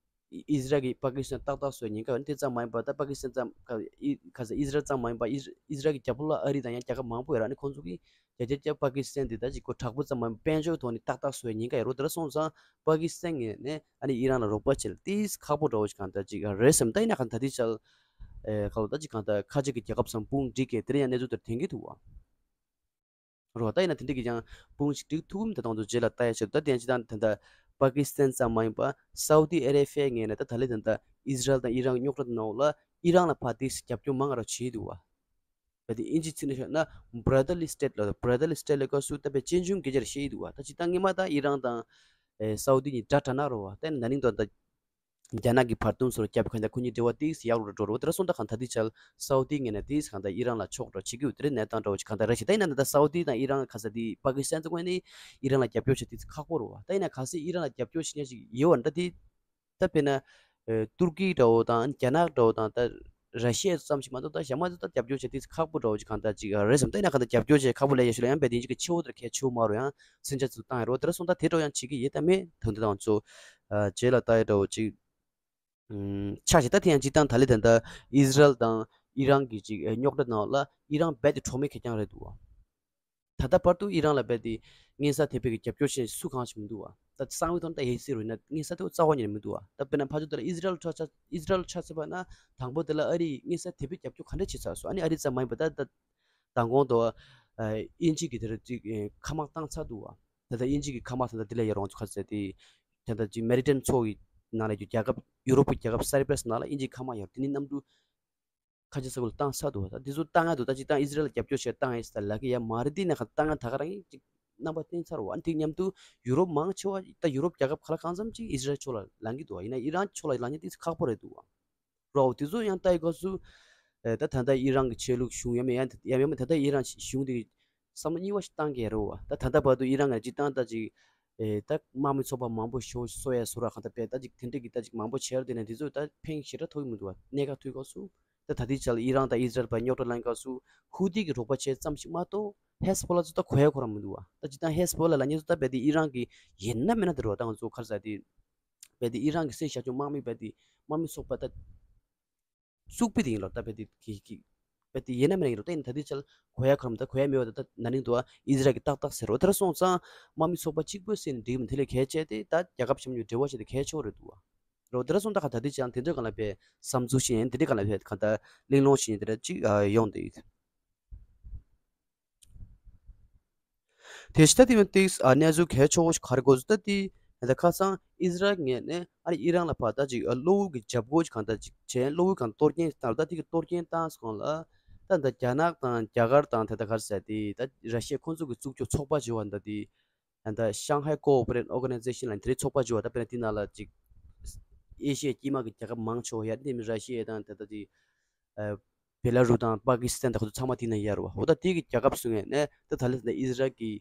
ཨི་ཟི་རལ་གྱིས་པ་ཀི་སི་ཐན་ཏག་ཏག་བཟོས་ཉེན་ཁ་ཡོད། དེ་ཙམ་མ་ཡིན་པར་ད་པ་ཀི་སི་ཐན་ཙམ་ཨི་ཁ་ས་ཨི་ཟི་རལ་ཙམ་མ་ཡིན་པར་ཨི་ཨི་ཟི་རལ་གྱི་རྒྱབ་ལོགས་ལ་ཨ་རི་དང་ཡང་རྒྱལ་ཁབ་མང་པོ་ཡོད་རེད། ཨ་ནི་ཁོང་ཚོ་གིས་རྒྱ་ཆེར་བསྐྱབས། པ་ཀི་སི་ཐན་དེ་ད་ཅིག་ཁོ་དྲག་པོ་ཙམ་མ་ཡིན་པར་དཔལ་འབྱོར་ཐོག་ནས་ཏག་ཏག་བཟོས་ཉེན་ཁ་ཡོད་རེད། དེ་འདྲ་སོང་ཙང་པ་ཀི་སི་ཐན་ངོས་ནས་ཨ་ནི་ཨི་རན་ལ་རོགས་པ་བྱེད་ལ་ཏིས་ཁག་པོ་འདྲ་བོ་ཞིག་གང་ལྟར་ཅིག་རེད་བསམ། ད་ཡིན་ན་གང་ལྟར་ད་ཅིག་གང་ལྟར་ཁ་ཅིག་གི་རྒྱལ་ཁབ་ཚང་དཔུང་སྒྲིག་གི་དེ་རིང་ཡང་གནས་ཚུལ་དེར་ཐོན་གྱི་འདུག་བ། རོ། ད་ཡིན་ན་དེ་འདྲ་གི་ཀྱང་དཔུང་ཞིག་སྒྲིག་ཐུབ་མི་ད་དང་དུ་རྗེས་ལ་ལྟ་ཡ་ཆེད་དུ། ད་དེ་ཡང་སྤྱི་བཏང་ད་ལྟ་པ་ཀི་སི་ཐན་ཙམ་མ་ཡིན་པ་སའུ་ཏི་ཨ་རེ་བྷི་ཡ་ངོས་ནས་ད་ད་ལས་ད་ལྟ་ཨི་ཟི་རལ་དང་ཨི་རན་རྙོག་དྲ་ནང་ལ་ཨི་རན་ལ་ཕར་ཏིས་རྒྱབ་སྐྱོར་མང་རུ་བྱེད་འདུག་བ། བ་དེ་ཨིན་ཇི་ཚིག་ནས་བཤད་ན་brotherly state ལ། brotherly state ལ་སྐབས་སུ་ད་པའི་གཅེན་གཅུང་སྐད་ཆར་བཤད་འདུག་བ། ད་སྤྱི་བཏང་སྔོན་མ་ད་ཨི་རན་དང་ཨེ་སའུ་ཏི་གཉིས་དགྲ་དྲག་ན་རོ་བ། ད་ན་ནིང་དུ་ད་རྒྱ་ནག་གི་བར་འདུམ་སོར་བརྒྱབ་གང་ལྟར་ཁོ་གཉིས་འབྲེལ་བ་ཏིས་ཡག་རུ་འགྲོ་རོ། དེ་ར་སོང་ད་གང་ལྟར་དེ་ཆ་ལ་སའུ་ཏི་ངོས་ནས་དེས་གང་ལྟར་ཨི་རན་ལ་ཕྱོགས་འགྲོ་བྱེད་ཀྱི་ཡོད། དེ་རིང་གནས་སྟངས་འདྲ་བོ་ཞིག་གང་ལྟར་རེད་ཤག། ད་ཡིན་ན་ད་ལྟ་སའུ་ཏི་དང་ཨི་རན་ཁ་ས་དེ་པ་ཀི་སི་ཐན་ཚོ་ངོས་ནས་ཨི་རན་ལ་རྒྱབ་སྐྱོར་བྱེད་དེ་ཁག་པོ་རེད་བ། ད་ཡིན་ན་གལ་སྲིད་ཨི་རན་ལ་རྒྱབ་སྐྱོར་བྱེད་མཁན་ཞིག་ཡོད་བ་འདྲ་དེ། ད་དཔེར་ན་ཨེ་ཏུར་ཀི་འདྲ་བོ་དང་རྒྱ་ནག་འདྲ་བོ་དང་ད་ར་ཤི་ཡ་ཙམ་ཞིག་མ་གཏོགས་ད་གཞན་མ་ཚོ་ད་རྒྱབ་སྐྱོར་བྱེད་དེ་ཁག་པོ་འདྲ་བོ་ཞིག་གང་ལྟར་ཅིག་རེད་བསམ། ད་ཡིན་ན་གང་ལྟར་རྒྱབ་སྐྱོར་བྱེད་ཁག་པོ་ལས་ཡ་ཞུ་ལ་ཡང་རྦད་དེ་ཅིག་གི་ཆེ་བོ་དེར་གལ་ཆེ་བོ་མ་རུང་ཡང་མཚོན་ཆ་ཚོ་བཏང་ཡ་རོ། དེ་ར་སོང་ད་དེ་འདྲ་ཡང་བྱེད་ཀྱི་ཡོད་ད་མེད་དོན་དེ་དང་ཚོ་ཨ་རྗེས་ལ་ལྟ་ཡ་འདྲ་བོ་ཅིག་ཨུམ་ཆགས་ཤིག། ད་དེ་ཡང་སྤྱི་བཏང་ད་ལི་ད་ལྟ་ཨི་ཟི་རལ་དང་ཨི་རན་གྱི་ཅིག་ཨེ་རྙོག་དྲ་ནང་ལ་ཨི་རན་རྦད་དེ་གྲོགས་མེད་གད་རྐྱང་རེད་འདུག་བ། ད་ལྟ་བར་དུ་ཨི་རན་ལ་རྦད་དེ་སྔོན་ས་དེ་བས་ཀྱི་རྒྱབ་སྐྱོར་བྱེད་སུ་གང་ཞིག་མི་འདུག་བ། ད་གསང་བའི་ཐོག་ནས་ད་ཡེ་སི་རུ་ཡིན་ན་སྔོན་ས་དེ་རྩ་བ་ཉིད་ནས་མི་འདུག་བ། ད་དཔེར་ན་ཕར་ཚུར་དེ་ལ་ཨི་ཟི་རལ་ཆ་ཆ་ཨི་ཟི་རལ་ཆ་ཚུད་པ་ན་དང་པོ་དེ་ལ་ཨ་རིས་སྔོན་ས་དེ་བས་རྒྱབ་སྐྱོར་ག་འདྲ་བྱེད་ཚར་སོང་། ཨ་ནི་ཨ་རི་ཙམ་མ་ཡིན་པ་ད་ད་མདང་དགོང་དུ་ཨ་དབྱིན་ཇི་གི་དེ་རུ་ཅིག་ཨེ་མཁའ་དམག་བཏང་ཚར་འདུག་བ། ད་ལྟ་དབྱིན་ཇི་གི་མཁའ་དམག་ད་ལྟ་དེ་ལ་ཡར་འོང་ཚུལ་ཁ་ཟེར་ཏེ། ད་ལྟ་ཅིག་མེ་རི་ཊན་མཚོ་ཡི་ནང་ལ་ཡོད་རྒྱལ་ཁབ་ཡུ་རོབ་ཀྱི་རྒྱལ་ཁབ་སའི་པྲ་སི་ནང་ལ་དབྱིན་ཇིའི་མཁའ་དམག་ཡར་དེ་ནི་གནམ་གྲུ་ཁ་ཆེ་ས་ཁུལ་བཏང་ཚར་འདུག་བ། ད་དེ་ཚོ་བཏང་ཡ་འདུག་ད་ཅིག་བཏང་ཨི་ཟི་རལ་ལ་རྒྱབ་སྐྱོར་བྱས་བཏང་ཡ་ཟེར་ད་ལབ་ཀྱི་ཡ་མ་རེད། དེ་ནས་ཁ་བཏང་ཡ་ད་ག་རང་ཡིན་ཅིག་རྣམ་པ་བསྟན་ཚར་བ། ཨ་ནི་དེ་མཉམ་དུ་ཡུ་རོབ་མང་ཆེ་བ་ད་ཡུ་རོབ་རྒྱལ་ཁབ་ཁ་ལ་གང་འཚམ་ཅིག་ཨི་ཟི་རལ་ཕྱོགས་ལ་ལངས་ཀྱི་འདུག་བ། ཡིན་ན་ཨི་རན་ཕྱོགས་ལ་ལངས་ཀྱི་དེ་ཁག་པོ་རེད་འདུག་བ། རོ། དེ་ཚོ་ཡང་ལྟ་ཡི་སྐབས་སུ། ཨེ་ད་ད་ལྟ་ཨི་རན་གྱི་ཆོས་ལུགས་གཞུང་ཡང་མེད་ཡང་ཡང་ཡང་མེད་ད་ལྟ་ཨི་རན་གཞུང་དེ་བསམ་བློ་གཉིས་པ་ཞིག་བཏང་གི་རེད་བ། ད་ད་ལྟ་བར་དུ་ཨི་རན་གྱི་སྤྱི་བཏང་ད་ཅིག་ཨེ་ད་དམག་མི་ཚོགས་པ་མང་པོ་ཤོ་གསོ་ཡ་བཟོ་ར་གང་ལྟར་པས་ད་ཅིག་དེ་འདྲས་ཀྱི་ད་ཅིག་མང་པོ་བྱས་ར་དེ་ནས་དེ་ཚོ་ད་ཕན་ཞེ་དྲག་ཐོགས་ཀྱི་མི་འདུག་བ། གནད་འགག་ཐུག་སྐབས་སུ། ད་ད་ལྟའི་ཆར་ཨི་རན་དང་ཨི་ཟི་རལ་བར་རྙོག་དྲ་ལངས་སྐབས་སུ་ཧུ་ཏི་གི་རོགས་པ་བྱས་ཙམ་ཞིག་མ་གཏོགས་ཧེ་ཟ་བྷོ་ལ་ཚོ་ད་གོ་ཡ་ཁོ་རང་མི་འདུག་བ། ད་སྤྱི་བཏང་ཧེ་ཟ་བྷོ་ལ་ལབ་མཁན་ཚོ་ད་རྦད་དེ་ཨི་རན་གྱི་ཡིན་ན་མིན་ན་དེ་རོ་ད་ང་ཚོ་ག་རེ་ཟེར་དེ། རྦད་དེ་ཨི་རན་གྱི་སྲིད་ཞབས་ཞུ་དམག་མི་རྦད་དེ་དམག་མི་ཚོགས་པ་ད་བཙུགས་པ་དེ་ཡིན་ལོ། ད་རྦད་དེ་གི་གི་རྦད་དེ་ཡིན་ན་མིན་ན་ཡིན་ལོ། ད་ཡིན་ད་དེ་ཆ་ལ་གོ་ཡ་ཁོ་རང་ད་གོ་ཡ་མེད་པ་ད་ད་ན་ནིང་དུ་ཨི་ཟི་རལ་གྱི་ཏག་ཏག་ཟེར་རོ། དེ་ར་སོང་ཙང་དམག་མི་ཚོགས་པ་གཅིག་པོའི་སྲིད་ནས་འགྲིག་མི་དེ་ལས་གལ་ཆེ་དེ་ད་རྒྱལ་ཁབ་གཞན་མཉམ་འབྲེལ་བ་བྱས་ཏེ་གལ་ཆེ་བ་རེད་འདུག་བ། རོ། དེ་ར་སོང་ད་ག་ད་དེ་ཆ་ལ་དེ་འདྲ་གང་ལ་བས་བསམ་ཚུལ་ཤེས་ཡིན་དེ་འདྲ་གང་ལ་བས་ག་ད་གླེང་སློང་ཤེས་ཡིན་དེ་འདྲ་གཅིག་ཡོང་དེ་ཡིན། དེ་ཕྱི་ད་དེ་མིན་ཏིག་ཨ་གནས་ཚུལ་གལ་ཆེ་བོ་ཞིག་ག་རེ་གོ་ཚུལ་ད་དེ་ད་ཁ་སང་ཨི་ཟི་རལ་ངོས་ནས་ཨ་ནི་ཨི་རན་ལ་ཕར་ད་ཅིག་གློག་འོད་ཀྱི་འཇབ་རྒོལ་ཞིག་གང་ད་ཅིག་བྱས། གློག་འོད་གང་གཏོར་སྐྱོན་བཏང་ད་དེ་གི་གཏོར་སྐྱོན་བཏང་སོང་ལ་ད་ད་རྒྱ་ནག་དང་རྒྱ་གར་དང་དེ་ད་ག་རེ་ཟེར་དེ་ད་ར་ཤི་ཡ་ཁོང་ཚོ་གི་བཙུགས་རྒྱུ་ཚོགས་པ་བྱེད་བ་ད་དེ་ད་ད་Shanghai Cooperation Organization ལ་དེ་རིང་ཚོགས་པ་བྱེད་བ་ད་དཔེར་ན་དེ་ནང་ལ་ཅིག་ཨེ་ཤི་ཡའི་དཀྱིལ་མ་གི་རྒྱལ་ཁབ་མང་ཆེ་བ་ཡ་དེ་མིན་ར་ཤི་ཡ་དང་དེ་ད་ཅིག་བེ་ལ་རུ་དང་པ་ཀི་སི་ཐན་དང་ཁོ་ཚོ་ཚང་མ་དེ་ན་ཡར་བ། འོ་ད་དེ་གི་རྒྱལ་ཁབ་སུ་ངས་ནས་ད་ད་ལེ་ད་ཨི་ཟི་རལ་གི་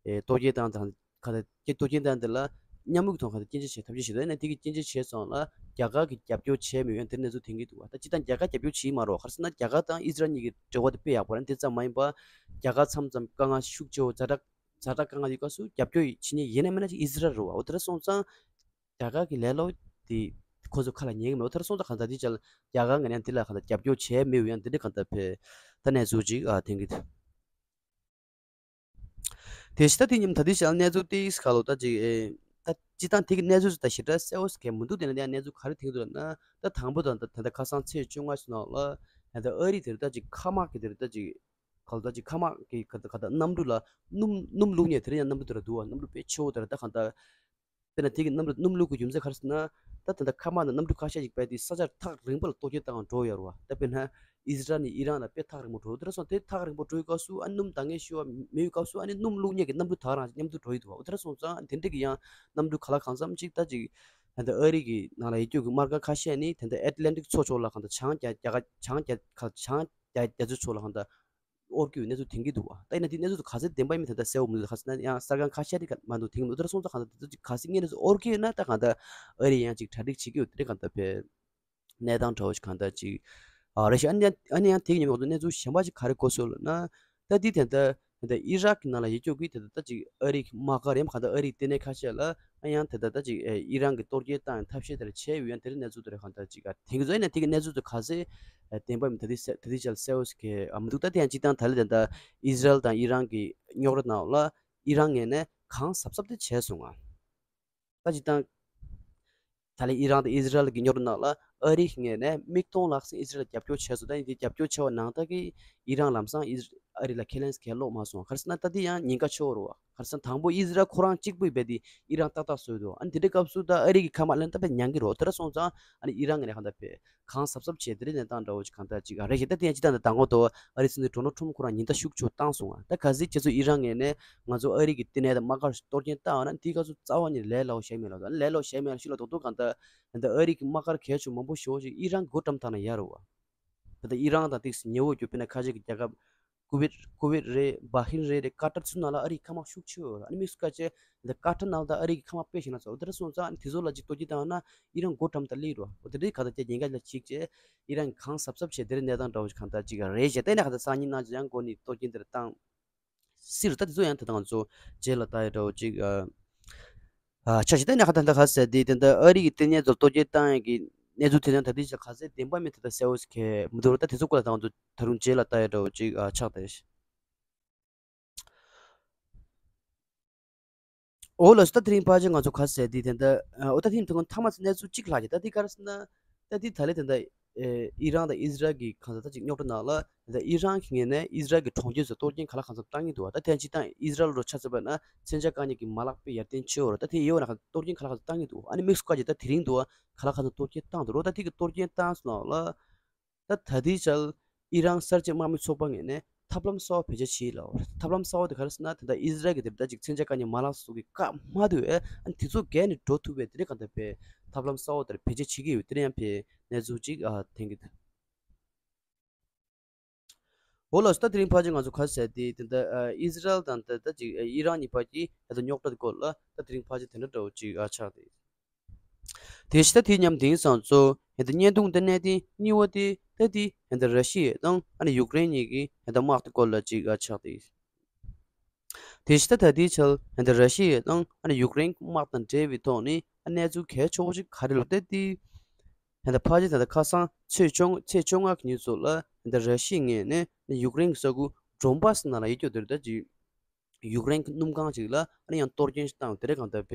ཨེ་གཏོར་སྐྱོན་དང་དང་ཁ་ད་ཀྱི་གཏོར་སྐྱོན་དང་དེ་ལ་མཉམ་ལུགས་ཐོག་ཁ་ད་སྐྱོན་བརྗོད་བྱེད་ཐབས་ཤེས་བྱེད་ད་ནས་དེ་གི་སྐྱོན་བརྗོད་བྱས་སོང་ལ་རྒྱ་གར་གི་རྒྱབ་སྐྱོར་བྱས་མེད་ཡོད་དེ་གནས་ཚུལ་ཐོན་གྱི་འདུག་བ། ད་སྤྱི་བཏང་རྒྱ་གར་རྒྱབ་སྐྱོར་བྱེད་མ་རོགས་ག་རེ་ཟེར་ན་རྒྱ་གར་དང་ཨི་ཟི་རལ་གཉིས་ཀྱི་འབྲེལ་བ་དེ་དཔེ་ཡག་པོ་རེད། དེ་ཙམ་མ་ཡིན་པ་རྒྱ་གར་མཚམས་མཚམས་དཀའ་ངལ་ཤུགས་ཆེ་བོ་ཛ་དྲག་ཛ་དྲག་དཀའ་ངལ་ཡོད་སྐབས་སུ་རྒྱབ་སྐྱོར་བྱེད་མཁན་ཡིན་ན་མིན་ན་ཅིག་ཨི་ཟི་རལ་རེད་བ། འོ་དེ་འདྲ་སོང་ཙང་རྒྱ་གར་གྱི་ལས་སླ་པོ་དེ་ཁོ་ཚོ་ཁ་ལ་ཉན་གྱི་མེད། འོ་དེ་འདྲ་སོང་ཙང་གང་ལྟར་དེ་ཅག་རྒྱ་གར་ངོས་ནས་དེ་ལ་གང་ལྟར་རྒྱབ་སྐྱོར་བྱས་མེད་ཡང་དེ་འདྲ་གང་ལྟར་བས་ད་གནས་ཚུལ་ཅིག་ཨ་ཐོན་གྱི་འདུག་དེ་ཕྱི་ད་དེ་མཉམ་ད་དེ་ཅག་གནས་ཚུལ་ཏིག་ཁ་ལོ་ད་ཅིག་ཨེ་ད་སྤྱི་བཏང་དེ་གི་གནས་ཚུལ་ད་ཞེ་དྲག་གསལ་བོ་ཟེར་མཁན་མི་འདུག་དེ་ན་དེ་ཡང་གནས་ཚུལ་ག་རེ་ཐོན་གྱི་འདུག་ལབ་ན། ད་དང་པོ་དང་ད་ད་ཁ་སང་ཚེས་བཅོ་ལྔ་ཚོ་ནང་ལ་ད་ཨ་རི་དེར་ད་ཅིག་མཁའ་དམག་གི་དེར་ད་ཅིག་ག་ལ་ད་ཅིག་མཁའ་དམག་གི་ག་ད་ག་ད་གནམ་གྲུ་ལ་སྣུམ་སྣུམ་བླུགས་མཁན་དེ་རིང་ཡང་གནམ་གྲུ་དེ་ར་འདུག་བ། གནམ་གྲུ་དཔེ་ཆེ་བོ་དེ་ར་ད་གང་ལྟར་དཔེར་ན་དེ་གི་གནམ་གྲུ་སྣུམ་བླུགས་གི་རྒྱུ་མཚན་ག་རེ་ཟེར་ན། ད་ད་ལྟ་མཁའ་དམག་དང་གནམ་གྲུ་ཁ་ཤས་ཤིག་དཔེ་དེ་ས་ཆར་ཐག་རིང་པོ་ལ་གཏོར་སྐྱོན་བཏང་འགྲོ་ཡོད་རེད་བ། ད་དཔེར་ན་ཨི་ཟི་རལ་ནས་ཨི་རན་ལ་དཔེ་ཐག་རིང་པོ་འགྲོ་ཡོད། དེ་འདྲ་སོང་དེ་ཐག་རིང་པོ་འགྲོ་ཡི་སྐབས་སུ་ཨ་སྣུམ་འདང་ངེས་ཤོར་བ་མེད་པའི་སྐབས་སུ་ཨ་ནི་སྣུམ་བླུགས་མཁན་གྱི་གནམ་གྲུ་དག་རང་མཉམ་དུ་འགྲོ་ཡི་འདུག་བ། འོ་དེ་འདྲ་སོང་ཙང་དེ་འདྲ་གི་ཡང་གནམ་གྲུ་ག་ལ་གང་འཚམ་ཅིག་ད་ཅིག་ད་ལྟ་ཨ་རི་གི་ནང་ལ་ཡོད་རྒྱུ་གི་དམག་སྒར་ཁ་ཤས་ནི་ད་ལྟ་ཨེཊ་ལན་ཊིག་མཚོ་ཕྱོགས་ལ་གང་ལྟར་བྱང་རྒྱ་རྒྱ་གར་བྱང་རྒྱ་གར་བྱང་རྒྱ་རྒྱ་མཚོའི་ཕྱོགས་ལ་གང་ལྟར་དབོར་གྱི་ཡོད་གནས་ཚུལ་ཐོན་གྱི་འདུག་བ། ད་ཡིན་ན་དེ་གནས་ཚུལ་དེ་ག་ཚོད་བདེན་པ་ཡིན་མིན་ད་ལྟ་གསལ་བོ་མི་འདུག་ག་ཟེར་ན་ཡང་གསར་ཁང་ཁ་ཤས་རིགས་མ་འདུག་ཐེངས་མི་འདུག་དེ་འདྲ་སོང་ཙང་གང་ལྟར་དེ་ཚོ་ག་ཚོད་ངས་འདྲ་ཨོར་གི་ཡོད་ན་ད་གང་ལྟར་ཨ་རི་ཡང་ཅིག་གྲ་སྒྲིག་བྱེད་ཀྱི་ཡོད་དེ་གང་ལྟར་བས་གནས་སྟངས་འདྲ་བོ་ཞིག་གང་ལྟར་ཅིག་ཨ་རེད་ཤག། ཨ་ནི་ཨ་ནི་ཡང་དེ་ཉིན་འོག་ཏུ་གནས་ཚུལ་གཞན་པ་ཅིག་ག་རེ་གོ་སོང་ལབ་ན། ད་འདི་དེ་ལྟར་ ད་ཨི་རག་གི་ནང་ལ་ཡོད་རྒྱུ་གི་དེ་ད་ད་ཅིག་ཨ་རི་གི་དམག་སྒར་ཡང་གང་ལྟར་ཨ་རི་གི་ལྟེ་གནས་ཁ་ཤས་ལ་ཨ་ཡང་དེ་ད་ད་ཅིག་ཨེ་ཨི་རན་གི་གཏོར་སྐྱོན་བཏང་ཡང་ཐབས་ཤེས་དེ་འདྲ་བྱས་ཡོད་ཡང་དེ་རིང་གནས་ཚུལ་དེ་རེད། གང་ལྟར་ཅིག་ཨ་དེང་གི་ཚོ་ཡིན་ན་དེ་གི་གནས་ཚུལ་དེ་ག་ཚད་ཨ་བདེན་པ་མིན་ད་དེ་ད་དེ་ཅལ་གསལ་བོ་ཞིག་གི་ཨ་མི་འདུག་ད་དེ་ཡང་སྤྱིར་བཏང་ད་ལི་དེ་ད་ཨི་ཟི་རལ་དང་ཨི་རན་གི་རྙོག་དྲ་ནང་ལ་ཨི་རན་ངོས་ནས་གང་གཟབ་གཟབ་དེ་བྱས་སོང་ང་། ད་སྤྱིར་བཏང་ད་ལི་ཨི་རན་དང་ཨི་ཟི་རལ་གྱི་རྙོག་དྲ་ནང་ལ་ཨ་རི་ངོས་ནས་མིག་མཐོང་ལག་ཟིན་ཨི་ཟི་རལ་རྒྱབ་སྐྱོར་བྱས་སོང་། ད་ཡིན་དེ་རྒྱབ་སྐྱོར་བྱས་པ་ནང་ལྟར་གྱི་ཨི་རན་ལམ་སང་ཨི་ཟི་ཨ་རི་ལ་ཁས་ལེན་གལ་ལོག་མ་སོང་། ག་རེ་ཟེར་ན་ད་དེ་ཡང་ཉེན་ཁ་ཆེ་བོ་རེད་བ། ག་རེ་ཟེར་ན་དང་པོ་ཨི་ཟི་རལ་ཁོ་རང་གཅིག་པུས་རྦད་དེ་ཨི་རན་ཏག་ཏག་བཟོས་འདུག་ཨ་ནི་དེ་འདྲའི་སྐབས་སུ་ད་ཨ་རི་གི་ཁ་མ་ལེན་ད་དཔེ་ཉན་གི་རེད། དེ་འདྲ་སོང་ཙང་ཨ་ནི་ཨི་རན་ངོས་ནས་གང་ལྟར་དཔེ་གང་གཟབ་གཟབ་བྱས་དེ་འདྲའི་གནས་སྟངས་འདྲ་བོ་ཞིག་གང་ལྟར་ཅིག་ཨ་རེད་ཤག་ད་དེ་ཡང་སྤྱིར་བཏང་ད་མདང་དགོང་དུ་ཨ་རི་སྲིད་འཛིན་ཌོ་ནལ་ཊམ་ཁོ་རང་ཉེན་བརྡ་ཤུགས་ཆེ་བོ་བཏང་སོང་ང་། ད་གལ་སྲིད་ཁྱེད་ཚོ་ཨི་རན་ངོས་ནས་ང་ཚོ་ཨ་རི་གི་ལྟེ་གནས་དང་དམག་སྒར་གཏོར་སྐྱོན་བཏང་བ་ན་དེའི་སྐབས་སུ་རྩ་བ་ཉིད་ལས་སླ་བོ་བྱས་མེད་ལ། ད་ལས་སླ་བོ་བྱས་མེད་ལ་ཞུ་ལ་རྡོག་རྡོག་གང་ལྟར་ད་ཨ་རི་གི་དམག་སྒར་གལ་ཆེ་མང་པོ་ཞེ་པོ་ཞིག་ཨི་རན་གྱིས་སྒོ་བཀྲམ་བཏང་ན་ཡག་རེད་བ། ད་ལྟ་ཨི་རན་དང་ཏོག་ཙམ་ཉེ་བོ་རྒྱུ་དཔེར་ན་ཁ་ཤས་ཀྱི་རྒྱལ་ཁབ་ཀུ་ཝེད་ཀུ་ཝེད་རེད། བྷ་ཧིན་རེད། རེད། ཀ་ཏར་ཚོའི་ནང་ལ་ཨ་རིའི་མཁའ་དམག་ཤུགས་ཆེ་ཡོད་རེད། ཨ་ནི་དམིགས་སུ་བཀར་བྱས་ད་ཀ་ཏར་ནང་ལ་ད་ཨ་རི་གི་མཁའ་དམག་དཔེ་བཞག་ན་ཚོ་དེ་འདྲ་སོང་ཙང་ཨ་ནི་དེ་ཚོ་ལ་ཅིག་གཏོར་སྐྱོན་བཏང་ན་ཨི་རན་མགོ་བཀྲམ་ད་སླེབས་རེད་བ། འོ་དེ་འདྲའི་ག་ད་ཀྱི་ཉེན་ཁ་ལ་འཇིགས་བྱས་ཨི་རན་གྱིས་གང་གཟབ་གཟབ་བྱས་དེ་འདྲའི་གནས་སྟངས་འདྲ་བོ་ཞིག་གང་ལྟར་ཅིག་རེད་བྱས། ད་ནས་ག་ད་སང་ཉིན་གནངས་ཚེ་ཡང་འགོ་ནས་གཏོར་སྐྱོན་དེ་འདྲ་བཏང་སྲིད་རེད། ད་དེ་ཚོ་ཡང་ད་ང་ཚོ་རྗེས་ལ་ལྟ་ཡ་འདྲ་བོ་ཅིག་ཨ། ཨ་ཆ་ཞིག་ད་ནས་ཁ་ད་ད་ག་ཟེར་དེ་དེ་འདྲ་ཨ་རི་གི་ལྟེ་གནས་ཚོ་གཏོར་སྐྱོན་བཏང་ཡས་ཀྱི་གནས་ཚུལ་དེ་ཚོ་ད་དེ་ཞིག་ག་ཟེར་བདེན་པ་མིན་ད་ད་གསལ་བོ་ཞིག་གི་མི་འདུག་ར། ད་དེ་ཚོ་སྐོར་ལ་ད་ང་ཚོ་ད་རུང་རྗེས་ལ་ལྟ་ཡ་འདྲ་བོ་ཅིག་ཨ་ཆགས་ཏེ། འོ་ལགས་སོ། ད་དེ་རིང་ཕལ་ཆེར་ང་ཚོ་ག་ཟེར་དེ་དེ་འདྲ་ཨ་འོ་ད་དེ་རིང་ཐུང་ཐ་མ་ཚེ་གནས་ཚུལ་གཅིག་ལྷག་གི་ད་དེ་ག་རེ་ཟེར་ན། ད་དེ་ད་ལས་དེ་འདྲ་ཨེ་ཨི་རན་དང་ཨི་ཟི་རལ་གྱི་གང་ཟག་ད་ཅིག་རྙོག་དྲ་ནང་ལ་ད་ཨི་རན་གྱི་ངོས་ནས་ཨི་ཟི་རལ་གྱི་གྲོང་ཁྱེར་ཚོ་གཏོར་སྐྱོན་ག་ལ་གང་འཚམ་བཏང་གི་འདུག་བ། ད་དེ་ཡང་སྤྱིར་བཏང་ཨི་ཟི་རལ་ལོ་ཆ་མཚོན་པ་ན་མཚོན་ཆ་བཀག་ཉར་གྱི་མ་ལག་དཔེ་ཡར་ཐོན་ཆེ་བོ་རེད། ད་དེ་ཡོད་ན་ག་གཏོར་སྐྱོན་ག་ལ་གང་འཚམ་གཏོང་གི་འདུག་ཨ་ནི་དམིགས་སུ་བཀར་གྱི་ད་དེ་རིང་འདུག་བ། ག་ལ་གང་འཚམ་གཏོར་སྐྱོན་བཏང་འདུག་རོ། ད་དེ་གི་གཏོར་སྐྱོན་བཏང་སོང་ལ་ད་ད་ལྟའི་ཆར་ཨི་རན་གསར་བརྗེ་དམག་མི་ཚོགས་པ་ངོས་ནས་ཐབས་ལམ་གསར་བ་བེད་སྤྱོད་བྱེད་ལ། ཐབས་ལམ་གསར་བ་དེ་ག་རེ་ཟེར་ན་ད་ལྟ་ཨི་ཟི་རལ་གྱི་དེ་ད་ཅིག་མཚོན་ཆ་བཀག་ཉར་མ་ལག་སོགས་ཀྱི་བཀག་མ་ཐུབ་པས་ཨ་ནི་དེ་ཚོ་བརྒལ་ནས་འགྲོ་ཐུབ་པའི་དེ་འདྲའི་གང་ལྟར་བའི་ཐབས་ལམ་གསར་བ་དེར་བེད་སྤྱོད་བྱེད་ཀྱི་ཡོད། དེ་འདྲ་ཡང་བའི་གནས་ཚུལ་ཅིག་ཨ་ཐོན་གྱི་འདུག་འོ་ལགས་སོ། ད་དེ་རིང་ཕལ་ཆེར་ང་ཚོ་ག་ཟེར་དེ་དེ་འདྲ་ཨ་ཨི་ཟི་རལ་དང་ད་ད་ཅིག་ཨ་ཨི་རན་གཉིས་བར་གྱི་ད་ལྟ་རྙོག་དྲ་དེ་སྐོར་ལ་ད་དེ་རིང་ཕལ་ཆེར་དེ་འདྲ་འདྲ་བོ་ཅིག་ཨ་ཆགས་ཏེ། དེ་བཞིན་ད་དེ་མཉམ་དེང་སང་ཚོ་ཧན་ད་བརྙན་ཐུང་འདི་གནས་དེ་གཉིས་པ་དེ་ད་དེ་ཧན་ད་ར་ཤི་ཡ་དང་ཨ་ནི་ཡུཀ་རེན་གཉིས་ཀྱི་ཧན་ད་དམག་དེ་སྐོར་ལ་ཅིག་ཨ་ཆགས་ཏེ། དེ་བཞིན་ད་ད་དེའི་ཆར་ཧན་ད་ར་ཤི་ཡ་དང་ཨ་ནི་ཡུཀ་རེན་དམག་དང་འབྲེལ་བའི་ཐོག་ནས་ཨ་གནས་ཚུལ་གལ་ཆེ་བོ་ཞིག་ག་རེ་ལབ་ད་དེ། ཧན་ད་ཕལ་ཆེར་ད་ལྟ་ཁ་སང་ཚེས་བཅོ་ཚེས་བཅོ་ལྔ་གི་ཉིན་ཚོ་ལ་ཧན་ད་ར་ཤི་ཡའི་ངོས་ནས་ཡུཀ་རེན་གྱི་ས་ཁུལ་ཌོན་བྷ་སི་ནང་ལ་ཡོད་རྒྱུ་དེ་རེད། ད་ཅིག་ཡུཀ་རེན་གྱི་སྣུམ་ཁང་ཅིག་ལ་ཨ་ནི་ཡང་གཏོར་སྐྱོན་ཞིག་བཏང་དེ་རེད། གང་ལྟར་བས།